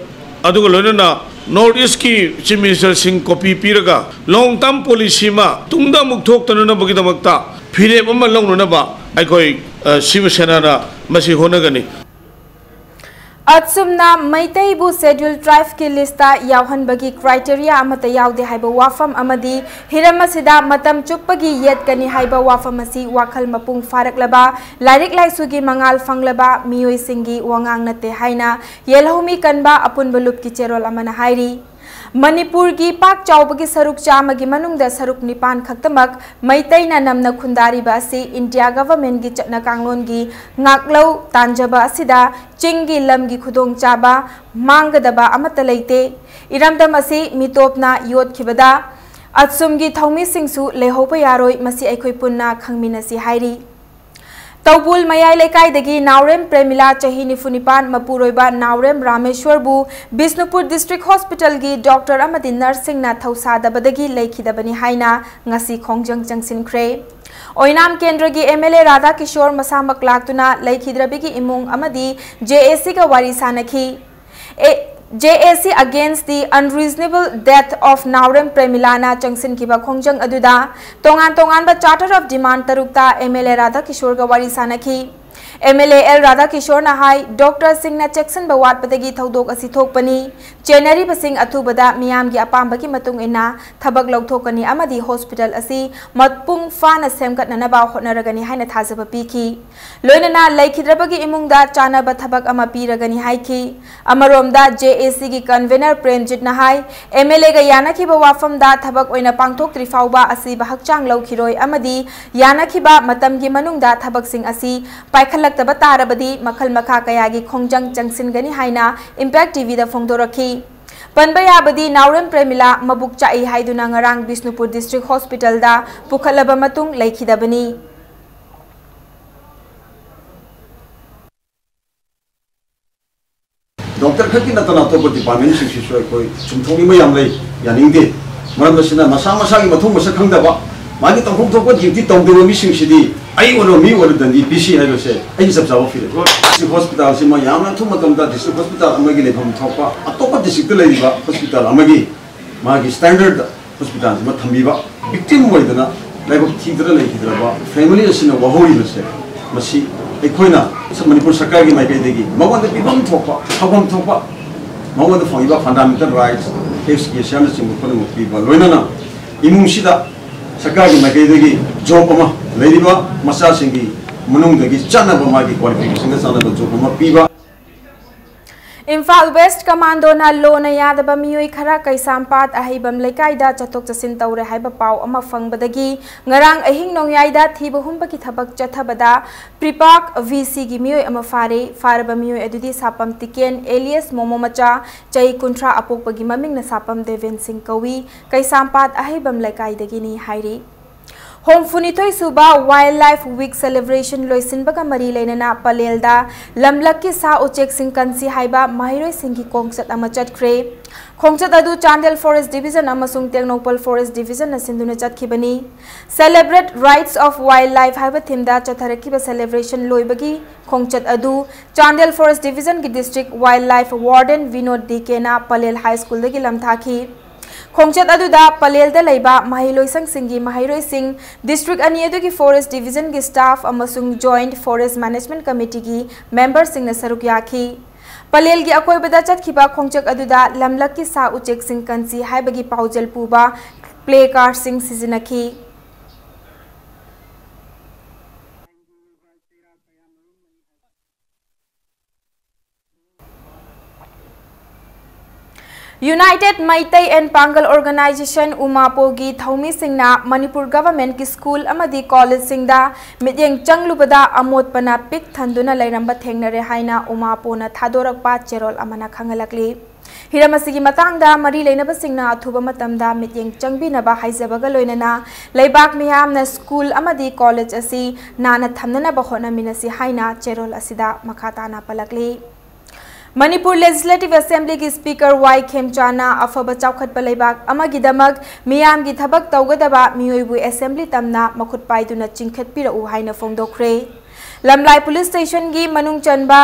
ꯑꯗꯨꯒ ꯂꯣꯏꯅꯅ ꯅꯣꯔꯠ ꯏꯁꯀꯤ ꯆꯤꯐ ꯃꯤꯅꯤꯁꯇꯔꯁꯤꯡ ꯀꯣꯄꯤ ꯄꯤꯔꯒ ꯂꯣꯡ ꯇꯔꯝ ꯄꯣꯂꯤꯁꯤ ꯑꯃ ꯇꯨꯡꯗ ꯑꯃꯨꯛ ꯊꯣꯛꯇꯅꯅꯕꯒꯤꯗꯃꯛꯇ ꯐꯤꯔꯦꯞ ꯑꯃ ꯂꯧꯅꯅꯕ ꯑꯩꯈꯣꯏ, ꯑ, ꯁꯤꯕ ꯁꯦꯅꯥꯅ ꯃꯁꯤ ꯍꯣꯠꯅꯒꯅꯤ꯫ ꯑꯁꯨꯝꯅ ꯃꯩꯇꯩꯕꯨ Scheduled Tribeꯀꯤ listꯇ ꯌꯥꯎꯍꯟꯕꯒꯤ criteria ꯑꯃꯠꯇ ꯌꯥꯎꯗꯦ ꯍꯥꯏꯕ ꯋꯥꯐꯝ ꯑꯃꯗꯤ ꯍꯤꯔꯝ ꯑꯁꯤꯗ ꯃꯇꯝ ꯆꯨꯞꯄꯒꯤ ꯌꯦꯠꯀꯅꯤ ꯍꯥꯏꯕ ꯋꯥꯐꯝ ꯑꯁꯤ ꯋꯥꯈꯜ ꯃꯄꯨꯡ ꯐꯥꯔꯛꯂꯕ, ꯂꯥꯏꯔꯤꯛ ꯂꯥꯏꯁꯨꯒꯤ ꯃꯉꯥꯜ ꯐꯪꯂꯕ ꯃꯤꯑꯣꯏꯁꯤꯡꯒꯤ ꯋꯥꯉꯥꯡ ꯅꯠꯇꯦ ꯍꯥꯏꯅ ꯌꯦꯜꯍꯧꯃꯤ ꯀꯟꯕ ꯑꯄꯨꯟꯕ ꯂꯨꯞꯀꯤ ꯆꯦꯔꯣꯜ ꯑꯃꯅ ꯍꯥꯏꯔꯤ꯫ ꯃꯅꯤꯄꯨꯔꯒꯤ ꯄꯥꯛ ꯆꯥꯎꯕꯒꯤ ꯁꯔꯨꯛ ꯆꯥꯝꯃꯒꯤ ꯃꯅꯨꯡꯗ ꯁꯔꯨꯛ ꯅꯤꯄꯥꯟ ꯈꯛꯇꯃꯛ ꯃꯩꯇꯩꯅ ꯅꯝꯅ ꯈꯨꯟꯗꯥꯔꯤꯕ ꯑꯁꯤ ꯏꯟꯗꯤꯌꯥ governmentꯀꯤ ꯆꯠꯅ ꯀꯥꯡꯂꯣꯟꯒꯤ ꯉꯥꯛꯂꯧ ꯇꯥꯟꯖꯕ ꯑꯁꯤꯗ ꯆꯤꯡꯒꯤ ꯂꯝꯒꯤ ꯈꯨꯗꯣꯡꯆꯥꯕ ꯃꯥꯡꯒꯗꯕ ꯑꯃꯠꯇ ꯂꯩꯇꯦ꯫ ꯏꯔꯝꯗꯝ ꯑꯁꯤ ꯃꯤꯇꯣꯞꯅ ꯌꯣꯠꯈꯤꯕꯗ ꯑꯁꯨꯝꯒꯤ ꯊꯧꯃꯤꯁꯤꯡꯁꯨ ꯂꯩꯍꯧꯕ ꯌꯥꯔꯣꯏ, ꯃꯁꯤ ꯑꯩꯈꯣꯏ ꯄꯨꯟꯅ ꯈꯪꯃꯤꯟꯅꯁꯤ ꯍꯥꯏꯔꯤ꯫ ꯇꯧꯕꯨꯜ ꯃꯌꯥꯏ ꯂꯩꯀꯥꯏꯗꯒꯤ ꯅꯥꯎꯔꯦꯝ ꯄ꯭ꯔꯦꯃꯤꯂꯥ, ꯆꯍꯤ ꯅꯤꯐꯨ ꯅꯤꯄꯥꯟ, ꯃꯄꯨꯔꯣꯏꯕ ꯅꯥꯎꯔꯦꯝ ꯔꯥꯃꯦꯁ꯭ꯋꯔꯕꯨ ꯕꯤꯁꯅꯨꯄꯨꯔ District Hospitalꯒꯤ doctor ꯑꯃꯗꯤ nurseꯁꯤꯡꯅ ꯊꯧꯁꯥꯗꯕꯗꯒꯤ ꯂꯩꯈꯤꯗꯕꯅꯤ ꯍꯥꯏꯅ ꯉꯁꯤ ꯈꯣꯡꯖꯪ ꯆꯪꯁꯤꯟꯈ꯭ꯔꯦ꯫ ꯑꯣꯏꯅꯥꯝ ꯀꯦꯟꯗ꯭ꯔꯒꯤ MLA ꯔꯥꯙꯥꯀꯤꯁꯣꯔ ꯃꯁꯥꯃꯛ ꯂꯥꯛꯇꯨꯅ ꯂꯩꯈꯤꯗ꯭ꯔꯕꯤꯒꯤ ꯏꯃꯨꯡ ꯑꯃꯗꯤ JACꯒ ꯋꯥꯔꯤ ꯁꯥꯅꯈꯤ꯫ ꯑꯦ, JAC against the unreasonable death of ꯅꯥꯎꯔꯦꯝ ꯄ꯭ꯔꯦꯃꯤꯂꯥꯅ ꯆꯪꯁꯤꯟꯈꯤꯕ ꯈꯣꯡꯖꯪ ꯑꯗꯨꯗ ꯇꯣꯉꯥꯟ ꯇꯣꯉꯥꯟꯕ Charter of Demand ꯇꯔꯨꯛꯇ MLA ꯔꯥꯙꯥꯀꯤꯁꯣꯔꯒ ꯋꯥꯔꯤ ꯁꯥꯅꯈꯤ꯫ MLA ꯑꯦꯜ ꯔꯥꯙꯥꯀꯤꯁꯣꯔꯅ ꯍꯥꯏ, doctorꯁꯤꯡꯅ ꯆꯦꯛꯁꯤꯟꯕ ꯋꯥꯠꯄꯗꯒꯤ ꯊꯧꯗꯣꯛ ꯑꯁꯤ ꯊꯣꯛꯄꯅꯤ꯫ ꯆꯦꯟꯅꯔꯤꯕꯁꯤꯡ ꯑꯊꯨꯕꯗ ꯃꯤꯌꯥꯝꯒꯤ ꯑꯄꯥꯝꯕꯒꯤ ꯃꯇꯨꯡ ꯏꯟꯅ ꯊꯕꯛ ꯂꯧꯊꯣꯛꯀꯅꯤ ꯑꯃꯗꯤ hospital ꯑꯁꯤ ꯃꯄꯨꯡ ꯐꯥꯅ ꯁꯦꯝꯒꯠꯅꯅꯕ ꯍꯣꯠꯅꯔꯒꯅꯤ ꯍꯥꯏꯅ ꯊꯥꯖꯕ ꯄꯤꯈꯤ꯫ ꯂꯣꯏꯅꯅ ꯂꯩꯈꯤꯗ꯭ꯔꯕꯒꯤ ꯏꯃꯨꯡꯗ ꯆꯥꯅꯕ ꯊꯕꯛ ꯑꯃ ꯄꯤꯔꯒꯅꯤ ꯍꯥꯏꯈꯤ꯫ ꯑꯃꯔꯣꯝꯗ JACꯒꯤ convener ꯄ꯭ꯔꯦꯝꯖꯤꯠꯅ ꯍꯥꯏ, MLAꯒ ꯌꯥꯅꯈꯤꯕ ꯋꯥꯐꯝꯗ ꯊꯕꯛ ꯑꯣꯏꯅ ꯄꯥꯡꯊꯣꯛꯇ꯭ꯔꯤ ꯐꯥꯎꯕ ꯑꯁꯤꯕ ꯍꯛꯆꯥꯡ ꯂꯧꯈꯤꯔꯣꯏ ꯑꯃꯗꯤ ꯌꯥꯅꯈꯤꯕ ꯃꯇꯝꯒꯤ ꯃꯅꯨꯡꯗ ꯊꯕꯛꯁꯤꯡ ꯑꯁꯤ ꯄꯥꯏꯈꯠꯂꯛꯇꯕ ꯇꯥꯔꯕꯗꯤ ꯃꯈꯜ ꯃꯈꯥ ꯀꯌꯥꯒꯤ ꯈꯣꯡꯖꯪ ꯆꯪꯁꯤꯟꯒꯅꯤ ꯍꯥꯏꯅ Impact TVꯗ ꯐꯣꯡꯗꯣꯔꯛꯈꯤ꯫ ꯄꯟꯕ ꯌꯥꯕꯗꯤ ꯅꯥꯎꯔꯦꯝ ꯄ꯭ꯔꯦꯃꯤꯂꯥ ꯃꯕꯨꯛ ꯆꯥꯛꯏ ꯍꯥꯏꯗꯨꯅ ꯉꯔꯥꯡ ꯕꯤꯁꯅꯨꯄꯨꯔ District Hospitalꯗ ꯄꯨꯈꯠꯂꯕ ꯃꯇꯨꯡ ꯂꯩꯈꯤꯗꯕꯅꯤ꯫ Doctor ꯈꯛꯀꯤ ꯅꯠꯇꯅ ꯑꯇꯣꯞꯄ departmentꯁꯤꯡꯁꯤꯁꯨ ꯑꯩꯈꯣꯏ ꯆꯨꯝꯊꯣꯛꯅꯤꯡꯕ ꯌꯥꯝ ꯂꯩ, ꯌꯥꯅꯤꯡꯗꯦ꯫ ꯃꯔꯝ ꯑꯁꯤꯅ ꯃꯁꯥ ꯃꯁꯥꯒꯤ ꯃꯊꯧ ꯃꯁꯛ ꯈꯪꯗꯕ, ꯃꯥꯒꯤ ꯇꯧꯐꯝ ꯊꯣꯛꯄ duty ꯇꯧꯗꯕ ꯃꯤꯁꯤꯡꯁꯤꯗꯤ ꯑꯩ ꯑꯣꯏꯔꯣ ꯃꯤ ꯑꯣꯏꯔꯣ ꯗꯟꯗꯤ ꯄꯤꯁꯤ ꯍꯥꯏꯕꯁꯦ ꯑꯩꯒꯤ ꯆꯞ ꯆꯥꯕ feeling꯫ District Hospitalꯁꯤꯃ ꯌꯥꯝꯅ ꯑꯊꯨꯕ ꯃꯇꯝꯗ district hospital ꯑꯃꯒꯤ ꯂꯩꯐꯝ ꯊꯣꯛꯄ ꯑꯇꯣꯞꯄ districtꯇ ꯂꯩꯔꯤꯕ hospital ꯑꯃꯒꯤ ꯃꯥꯒꯤ standard hospitalꯁꯤꯃ ꯊꯝꯕꯤꯕ, victim ꯑꯣꯏꯗꯅ ꯂꯥꯏꯕꯛ ꯊꯤꯗꯅ ꯂꯩꯈꯤꯗ꯭ꯔꯕ family ꯑꯁꯤꯅ ꯋꯥꯍꯧꯔꯤꯕꯁꯦ ꯃꯁꯤ ꯑꯩꯈꯣꯏꯅ ꯃꯅꯤꯄꯨꯔ ꯁꯔꯀꯥꯔꯒꯤ ꯃꯥꯏꯀꯩꯗꯒꯤ ꯃꯉꯣꯟꯗ ꯄꯤꯐꯝ ꯊꯣꯛꯄ, ꯐꯪꯐꯝ ꯊꯣꯛꯄ, ꯃꯉꯣꯟꯗ ꯐꯪꯉꯤꯕ fundamental rights, ex gratia ꯅꯆꯤꯡꯕ ꯄꯨꯝꯅꯃꯛ ꯄꯤꯕ, ꯂꯣꯏꯅꯅ ꯏꯃꯨꯡꯁꯤꯗ ꯁꯔꯀꯥꯔꯒꯤ ꯃꯥꯏꯀꯩꯗꯒꯤ job ꯑꯃ, ꯂꯩꯔꯤꯕ ꯃꯆꯥꯁꯤꯡꯒꯤ ꯃꯅꯨꯡꯗꯒꯤ ꯆꯠꯅꯕ, ꯃꯥꯒꯤ qualification ꯒ ꯆꯥꯟꯅꯕ job ꯑꯃ ꯄꯤꯕ꯫ ꯏꯝꯐꯥꯜ ꯋꯦꯁ꯭ꯠ ꯀꯃꯥꯟꯗꯣꯅ ꯂꯣꯅ ꯌꯥꯗꯕ ꯃꯤꯑꯣꯏ ꯈꯔ ꯀꯩꯁꯥꯝꯄꯥꯠ ꯑꯍꯩꯕꯝ ꯂꯩꯀꯥꯏꯗ ꯆꯠꯊꯣꯛ ꯆꯠꯁꯤꯟ ꯇꯧꯔꯦ ꯍꯥꯏꯕ ꯄꯥꯎ ꯑꯃ ꯐꯪꯕꯗꯒꯤ ꯉꯔꯥꯡ ꯑꯍꯤꯡ ꯅꯣꯡꯌꯥꯏꯗ ꯊꯤꯕ ꯍꯨꯝꯕꯒꯤ ꯊꯕꯛ ꯆꯠꯊꯕꯗ ꯄ꯭ꯔꯤꯄꯥꯛ ꯚꯤ ꯁꯤꯒꯤ ꯃꯤꯑꯣꯏ ꯑꯃ ꯐꯥꯔꯦ꯫ ꯐꯥꯔꯕ ꯃꯤꯑꯣꯏ ꯑꯗꯨꯗꯤ ꯁꯥꯄꯝ ꯇꯤꯀꯦꯟ alias ꯃꯣꯃꯣ ꯃꯆꯥ, ꯆꯍꯤ ꯀꯨꯟꯊ꯭ꯔꯥ, ꯑꯄꯣꯛꯄꯒꯤ ꯃꯃꯤꯡꯅ ꯁꯥꯄꯝ ꯗꯦꯕꯦꯟ ꯁꯤꯡ ꯀꯧꯏ, ꯀꯩꯁꯥꯝꯄꯥꯠ ꯑꯍꯩꯕꯝ ꯂꯩꯀꯥꯏꯗꯒꯤꯅꯤ ꯍꯥꯏꯔꯤ꯫ ꯍꯨꯝꯐꯨꯅꯤꯊꯣꯏ ꯁꯨꯕ Wildlife Week celebration ꯂꯣꯏꯁꯤꯟꯕꯒ ꯃꯔꯤ ꯂꯩꯅꯅ ꯄꯂꯦꯜꯗ ꯂꯝꯂꯛꯀꯤ ꯁꯥ ꯎꯆꯦꯛꯁꯤꯡ ꯀꯟꯁꯤ ꯍꯥꯏꯕ ꯃꯍꯩꯔꯣꯏꯁꯤꯡꯒꯤ ꯈꯣꯡꯆꯠ ꯑꯃ ꯆꯠꯈ꯭ꯔꯦ꯫ ꯈꯣꯡꯆꯠ ꯑꯗꯨ ꯆꯥꯟꯗꯦꯜ Forest Division ꯑꯃꯁꯨꯡ ꯇꯦꯡꯅꯧꯄꯜ Forest Division ꯅ ꯁꯤꯟꯗꯨꯅ ꯆꯠꯈꯤꯕꯅꯤ꯫ Celebrate Rights of Wildlife ꯍꯥꯏꯕ theme ꯗ ꯆꯠꯊꯔꯛꯈꯤꯕ celebration ꯂꯣꯏꯕꯒꯤ ꯈꯣꯡꯆꯠ ꯑꯗꯨ ꯆꯥꯟꯗꯦꯜ Forest Division ꯒꯤ District Wildlife Warden ꯕꯤꯅꯣꯗ ꯗꯤ ꯀꯦꯅ ꯄꯂꯦꯜ High School ꯗꯒꯤ ꯂꯝꯊꯥꯈꯤ꯫ ꯈꯣꯡꯆꯠ ꯑꯗꯨꯗ ꯄꯂꯦꯜꯗ ꯂꯩꯕ ꯃꯍꯩꯂꯣꯏꯁꯪꯁꯤꯡꯒꯤ ꯃꯍꯩꯔꯣꯏꯁꯤꯡ, district ꯑꯅꯤ ꯑꯗꯨꯒꯤ Forest Division ꯒꯤ staff ꯑꯃꯁꯨꯡ Joint Forest Management Committee ꯒꯤ member ꯁꯤꯡꯅ ꯁꯔꯨꯛ ꯌꯥꯈꯤ꯫ ꯄꯂꯦꯜꯒꯤ ꯑꯀꯣꯏꯕꯗ ꯆꯠꯈꯤꯕ ꯈꯣꯡꯆꯠ ꯑꯗꯨꯗ ꯂꯝꯂꯛꯀꯤ ꯁꯥ ꯎꯆꯦꯛꯁꯤꯡ ꯀꯟꯁꯤ ꯍꯥꯏꯕꯒꯤ ꯄꯥꯎꯖꯦꯜ ꯄꯨꯕ play card ꯁꯤꯡ ꯁꯤꯖꯤꯟꯅꯈꯤ꯫ United Meitei and Pangal Organization, ꯎꯃꯥꯄꯣꯒꯤ ꯊꯧꯃꯤꯁꯤꯡꯅ ꯃꯅꯤꯄꯨꯔ government ꯀꯤ school ꯑꯃꯗꯤ college ꯁꯤꯡꯗ ꯃꯤꯠꯌꯦꯡ ꯆꯪꯂꯨꯕꯗ ꯑꯃꯣꯠꯄꯅ ꯄꯤꯛ ꯊꯟꯗꯨꯅ ꯂꯩꯔꯝꯕ ꯊꯦꯡꯅꯔꯦ ꯍꯥꯏꯅ ꯎꯃꯥꯄꯣꯅ ꯊꯥꯗꯣꯔꯛꯄ ꯆꯦꯔꯣꯜ ꯑꯃꯅ ꯈꯪꯍꯜꯂꯛꯂꯤ꯫ ꯍꯤꯔꯝ ꯑꯁꯤꯒꯤ ꯃꯇꯥꯡꯗ ꯃꯔꯤ ꯂꯩꯅꯕꯁꯤꯡꯅ ꯑꯊꯨꯕ ꯃꯇꯝꯗ ꯃꯤꯠꯌꯦꯡ ꯆꯪꯕꯤꯅꯕ ꯍꯥꯏꯖꯕꯒ ꯂꯣꯏꯅꯅ ꯂꯩꯕꯥꯛ ꯃꯤꯌꯥꯝꯅ school ꯑꯃꯗꯤ college ꯑꯁꯤ ꯅꯥꯟꯅ ꯊꯝꯅꯅꯕ ꯍꯣꯠꯅꯃꯤꯟꯅꯁꯤ ꯍꯥꯏꯅ ꯆꯦꯔꯣꯜ ꯑꯁꯤꯗ ꯃꯈꯥ ꯇꯥꯅ ꯄꯜꯂꯛꯂꯤ꯫ ꯃꯅꯤꯄꯨꯔ Legislative Assembly ꯒꯤ Speaker ꯋꯥꯏ ꯈꯦꯝꯆꯥꯅ ꯑꯐꯕ ꯆꯥꯎꯈꯠꯄ ꯂꯩꯕꯥꯛ ꯑꯃꯒꯤꯗꯃꯛ ꯃꯤꯌꯥꯝꯒꯤ ꯊꯕꯛ ꯇꯧꯒꯗꯕ ꯃꯤꯑꯣꯏꯕꯨ assembly ꯇꯝꯅ ꯃꯈꯨꯠ ꯄꯥꯏꯗꯨꯅ ꯆꯤꯡꯈꯠꯄꯤꯔꯛꯎ ꯍꯥꯏꯅ ꯐꯣꯡꯗꯣꯛꯈ꯭ꯔꯦ꯫ ꯂꯝꯂꯥꯏ police station ꯒꯤ ꯃꯅꯨꯡ ꯆꯟꯕ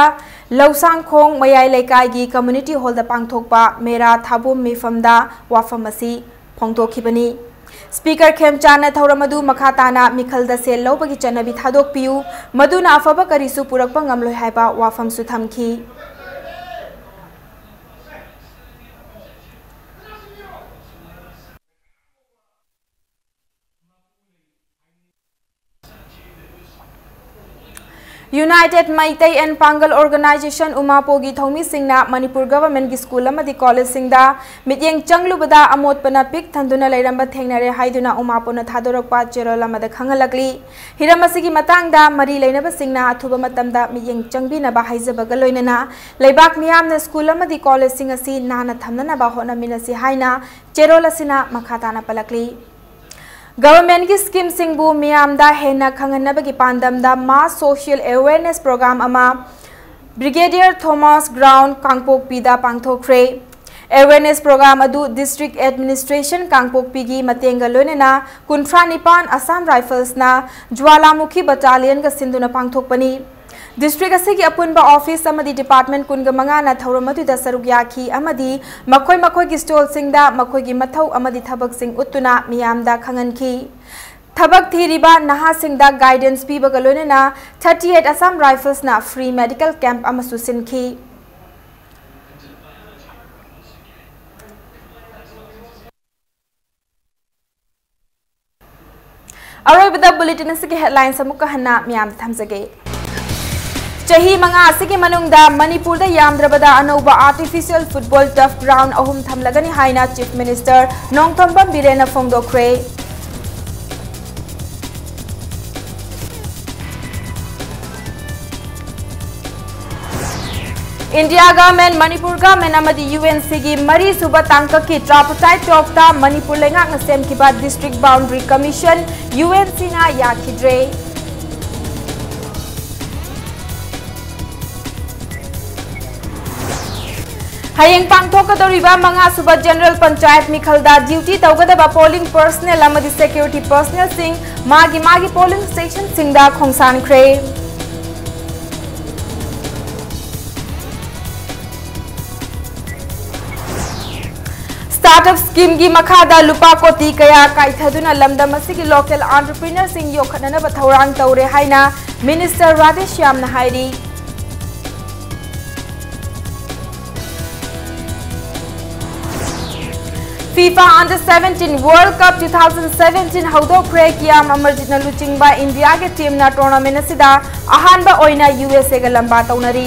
ꯂꯧꯁꯥꯡꯈꯣꯡ ꯃꯌꯥꯏ ꯂꯩꯀꯥꯏꯒꯤ community hall ꯗ ꯄꯥꯡꯊꯣꯛꯄ ꯃꯦꯔꯥ ꯊꯥꯕꯣꯝ ꯃꯤꯐꯝꯗ ꯋꯥꯐꯝ ꯑꯁꯤ ꯐꯣꯡꯗꯣꯛꯈꯤꯕꯅꯤ꯫ ꯁ꯭ꯄꯤꯀꯔ ꯈꯦꯝꯆꯥꯟꯅ ꯊꯧꯔꯝ ꯑꯗꯨ ꯃꯈꯥ ꯇꯥꯅ ꯃꯤꯈꯜꯗ ꯁꯦꯜ ꯂꯧꯕꯒꯤ ꯆꯠꯅꯕꯤ ꯊꯥꯗꯣꯛꯄꯤꯌꯨ, ꯃꯗꯨꯅ ꯑꯐꯕ ꯀꯔꯤꯁꯨ ꯄꯨꯔꯛꯄ ꯉꯝꯂꯣꯏ ꯍꯥꯏꯕ ꯋꯥꯐꯝꯁꯨ ꯊꯝꯈꯤ꯫ United Meitei and Pangal Organization ꯎꯃꯥꯄꯣꯒꯤ ꯊꯧꯃꯤꯁꯤꯡꯅ ꯃꯅꯤꯄꯨꯔ ꯒꯚꯔꯟꯃꯦꯟꯠꯀꯤ ꯁ꯭ꯀꯨꯜ ꯑꯃꯗꯤ ꯀꯣꯂꯦꯖꯁꯤꯡꯗ ꯃꯤꯠꯌꯦꯡ ꯆꯪꯂꯨꯕꯗ ꯑꯃꯣꯠꯄꯅ ꯄꯤꯛ ꯊꯟꯗꯨꯅ ꯂꯩꯔꯝꯕ ꯊꯦꯡꯅꯔꯦ ꯍꯥꯏꯗꯨꯅ ꯎꯃꯥꯄꯣꯅ ꯊꯥꯗꯣꯔꯛꯄ ꯆꯦꯔꯣꯜ ꯑꯃꯗ ꯈꯪꯍꯜꯂꯛꯂꯤ꯫ ꯍꯤꯔꯝ ꯑꯁꯤꯒꯤ ꯃꯇꯥꯡꯗ ꯃꯔꯤ ꯂꯩꯅꯕꯁꯤꯡꯅ ꯑꯊꯨꯕ ꯃꯇꯝꯗ ꯃꯤꯠꯌꯦꯡ ꯆꯪꯕꯤꯅꯕ ꯍꯥꯏꯖꯕꯒ ꯂꯣꯏꯅꯅ ꯂꯩꯕꯥꯛ ꯃꯤꯌꯥꯝꯅ ꯁ꯭ꯀꯨꯜ ꯑꯃꯗꯤ ꯀꯣꯂꯦꯖꯁꯤꯡ ꯑꯁꯤ ꯅꯥꯟꯅ ꯊꯝꯅꯅꯕ ꯍꯣꯠꯅꯃꯤꯟꯅꯁꯤ ꯍꯥꯏꯅ ꯆꯦꯔꯣꯜ ꯑꯁꯤꯅ ꯃꯈꯥ ꯇꯥꯅ ꯄꯜꯂꯛꯂꯤ꯫ ꯒꯚꯔꯟꯃꯦꯟꯠꯀꯤ ꯁ꯭ꯀꯤꯝꯁꯤꯡꯕꯨ ꯃꯤꯌꯥꯝꯗ ꯍꯦꯟꯅ ꯈꯪꯍꯟꯅꯕꯒꯤ ꯄꯥꯟꯗꯝꯗ mass social awareness program ꯑꯃ ꯕ꯭ꯔꯤꯒꯦꯗꯤꯌꯔ ꯊꯣꯃꯥꯁ ꯒ꯭ꯔꯥꯎꯟ ꯀꯥꯡꯄꯣꯛꯄꯤꯗ ꯄꯥꯡꯊꯣꯛꯈ꯭ꯔꯦ꯫ Awareness program ꯑꯗꯨ ꯗꯤꯁꯇ꯭ꯔꯤꯛ ꯑꯦꯗꯃꯤꯅꯤꯁꯇ꯭ꯔꯦꯁꯟ ꯀꯥꯡꯄꯣꯛꯄꯤꯒꯤ ꯃꯇꯦꯡꯒ ꯂꯣꯏꯅꯅ ꯀꯨꯟꯊ꯭ꯔꯥ ꯅꯤꯄꯥꯟ ꯑꯁꯥꯝ ꯔꯥꯏꯐꯜꯁꯅ ꯖ꯭ꯋꯥꯂꯥꯃꯨꯈꯤ ꯕꯠꯇꯥꯂꯤꯌꯟꯒ ꯁꯤꯟꯗꯨꯅ ꯄꯥꯡꯊꯣꯛꯄꯅꯤ꯫ ꯗꯤꯁꯇ꯭ꯔꯤꯛ ꯑꯁꯤꯒꯤ ꯑꯄꯨꯟꯕ ꯑꯣꯐꯤꯁ ꯑꯃꯗꯤ ꯗꯤꯄꯥꯔꯠꯃꯦꯟꯠ ꯀꯨꯟꯒ ꯃꯉꯥꯅ ꯊꯧꯔꯝ ꯑꯗꯨꯗ ꯁꯔꯨꯛ ꯌꯥꯈꯤ ꯑꯃꯗꯤ ꯃꯈꯣꯏ ꯃꯈꯣꯏꯒꯤ ꯁ꯭ꯇꯣꯜꯁꯤꯡꯗ ꯃꯈꯣꯏꯒꯤ ꯃꯊꯧ ꯑꯃꯗꯤ ꯊꯕꯛꯁꯤꯡ ꯎꯠꯇꯨꯅ ꯃꯤꯌꯥꯝꯗ ꯈꯪꯍꯟꯈꯤ꯫ ꯊꯕꯛ ꯊꯤꯔꯤꯕ ꯅꯍꯥꯁꯤꯡꯗ ꯒꯥꯏꯗꯦꯟꯁ ꯄꯤꯕꯒ ꯂꯣꯏꯅꯅ thirty eight Assam Riflesꯅ free medical camp ꯑꯃꯁꯨ ꯁꯤꯟꯈꯤ꯫ ꯑꯔꯣꯏꯕꯗ ꯕꯨꯂꯦꯇꯤꯟ ꯑꯁꯤꯒꯤ ꯍꯦꯗꯂꯥꯏꯟꯁ ꯑꯃꯨꯛꯀ ꯍꯟꯅ ꯃꯤꯌꯥꯝꯗ ꯊꯝꯖꯒꯦ꯫ ꯆꯍꯤ ꯃꯉꯥ ꯑꯁꯤꯒꯤ ꯃꯅꯨꯡꯗ ꯃꯅꯤꯄꯨꯔꯗ ꯌꯥꯝꯗ꯭ꯔꯕꯗ ꯑꯅꯧꯕ ꯑꯥꯔꯇꯤꯐꯤꯁꯤꯌꯦꯜ ꯐꯨꯠꯕꯣꯜ ꯇꯔꯐ ꯒ꯭ꯔꯥꯎꯟ ꯑꯍꯨꯝ ꯊꯝꯂꯒꯅꯤ ꯍꯥꯏꯅ ꯆꯤꯐ ꯃꯤꯅꯤꯁꯇꯔ ꯅꯣꯡꯊꯣꯝꯕꯝ ꯕꯤꯔꯦꯟꯅ ꯐꯣꯡꯗꯣꯛꯈ꯭ꯔꯦ꯫ India government, Manipur government ꯑꯃꯗꯤ UNCꯒꯤ ꯃꯔꯤꯁꯨꯕ ꯇꯥꯡꯀꯛꯀꯤ tripartite talkꯇ ꯃꯅꯤꯄꯨꯔ ꯂꯩꯉꯥꯛꯅ ꯁꯦꯝꯈꯤꯕ District Boundary Commission UNCꯅ ꯌꯥꯈꯤꯗ꯭ꯔꯦ꯫ ꯍꯌꯦꯡ ꯄꯥꯡꯊꯣꯛꯀꯗꯧꯔꯤꯕ ꯃꯉꯥꯁꯨꯕ General Panchayat ꯃꯤꯈꯜꯗ duty ꯇꯧꯒꯗꯕ polling personnel ꯑꯃꯗꯤ security personnelꯁꯤꯡ ꯃꯥꯒꯤ ꯃꯥꯒꯤ polling stationꯁꯤꯡꯗ ꯈꯣꯡꯁꯥꯟꯈ꯭ꯔꯦ꯫ Staff Startup schemeꯒꯤ ꯃꯈꯥꯗ ꯂꯨꯄꯥ ꯀꯣꯇꯤ ꯀꯌꯥ ꯀꯥꯏꯊꯗꯨꯅ ꯂꯝꯗꯝ ꯑꯁꯤꯒꯤ local entrepreneurꯁꯤꯡ ꯌꯣꯛꯈꯠꯅꯅꯕ ꯊꯧꯔꯥꯡ ꯇꯧꯔꯦ ꯍꯥꯏꯅ Minister ꯔꯥꯙꯦꯁ꯭ꯌꯥꯝꯅ ꯍꯥꯏꯔꯤ꯫ FIFA Under seventeen World Cup two thousand seventeen ꯍꯧꯗꯣꯛꯈ꯭ꯔꯦ꯫ ꯀꯤꯌꯥꯝ ꯑꯃꯔꯖꯤꯠꯅ ꯂꯨꯆꯤꯡꯕ ꯏꯟꯗꯤꯌꯥꯒꯤ teamꯅ tournament ꯑꯁꯤꯗ ꯑꯍꯥꯟꯕ ꯑꯣꯏꯅ USAꯒ ꯂꯝꯕꯥ ꯇꯧꯅꯔꯤ꯫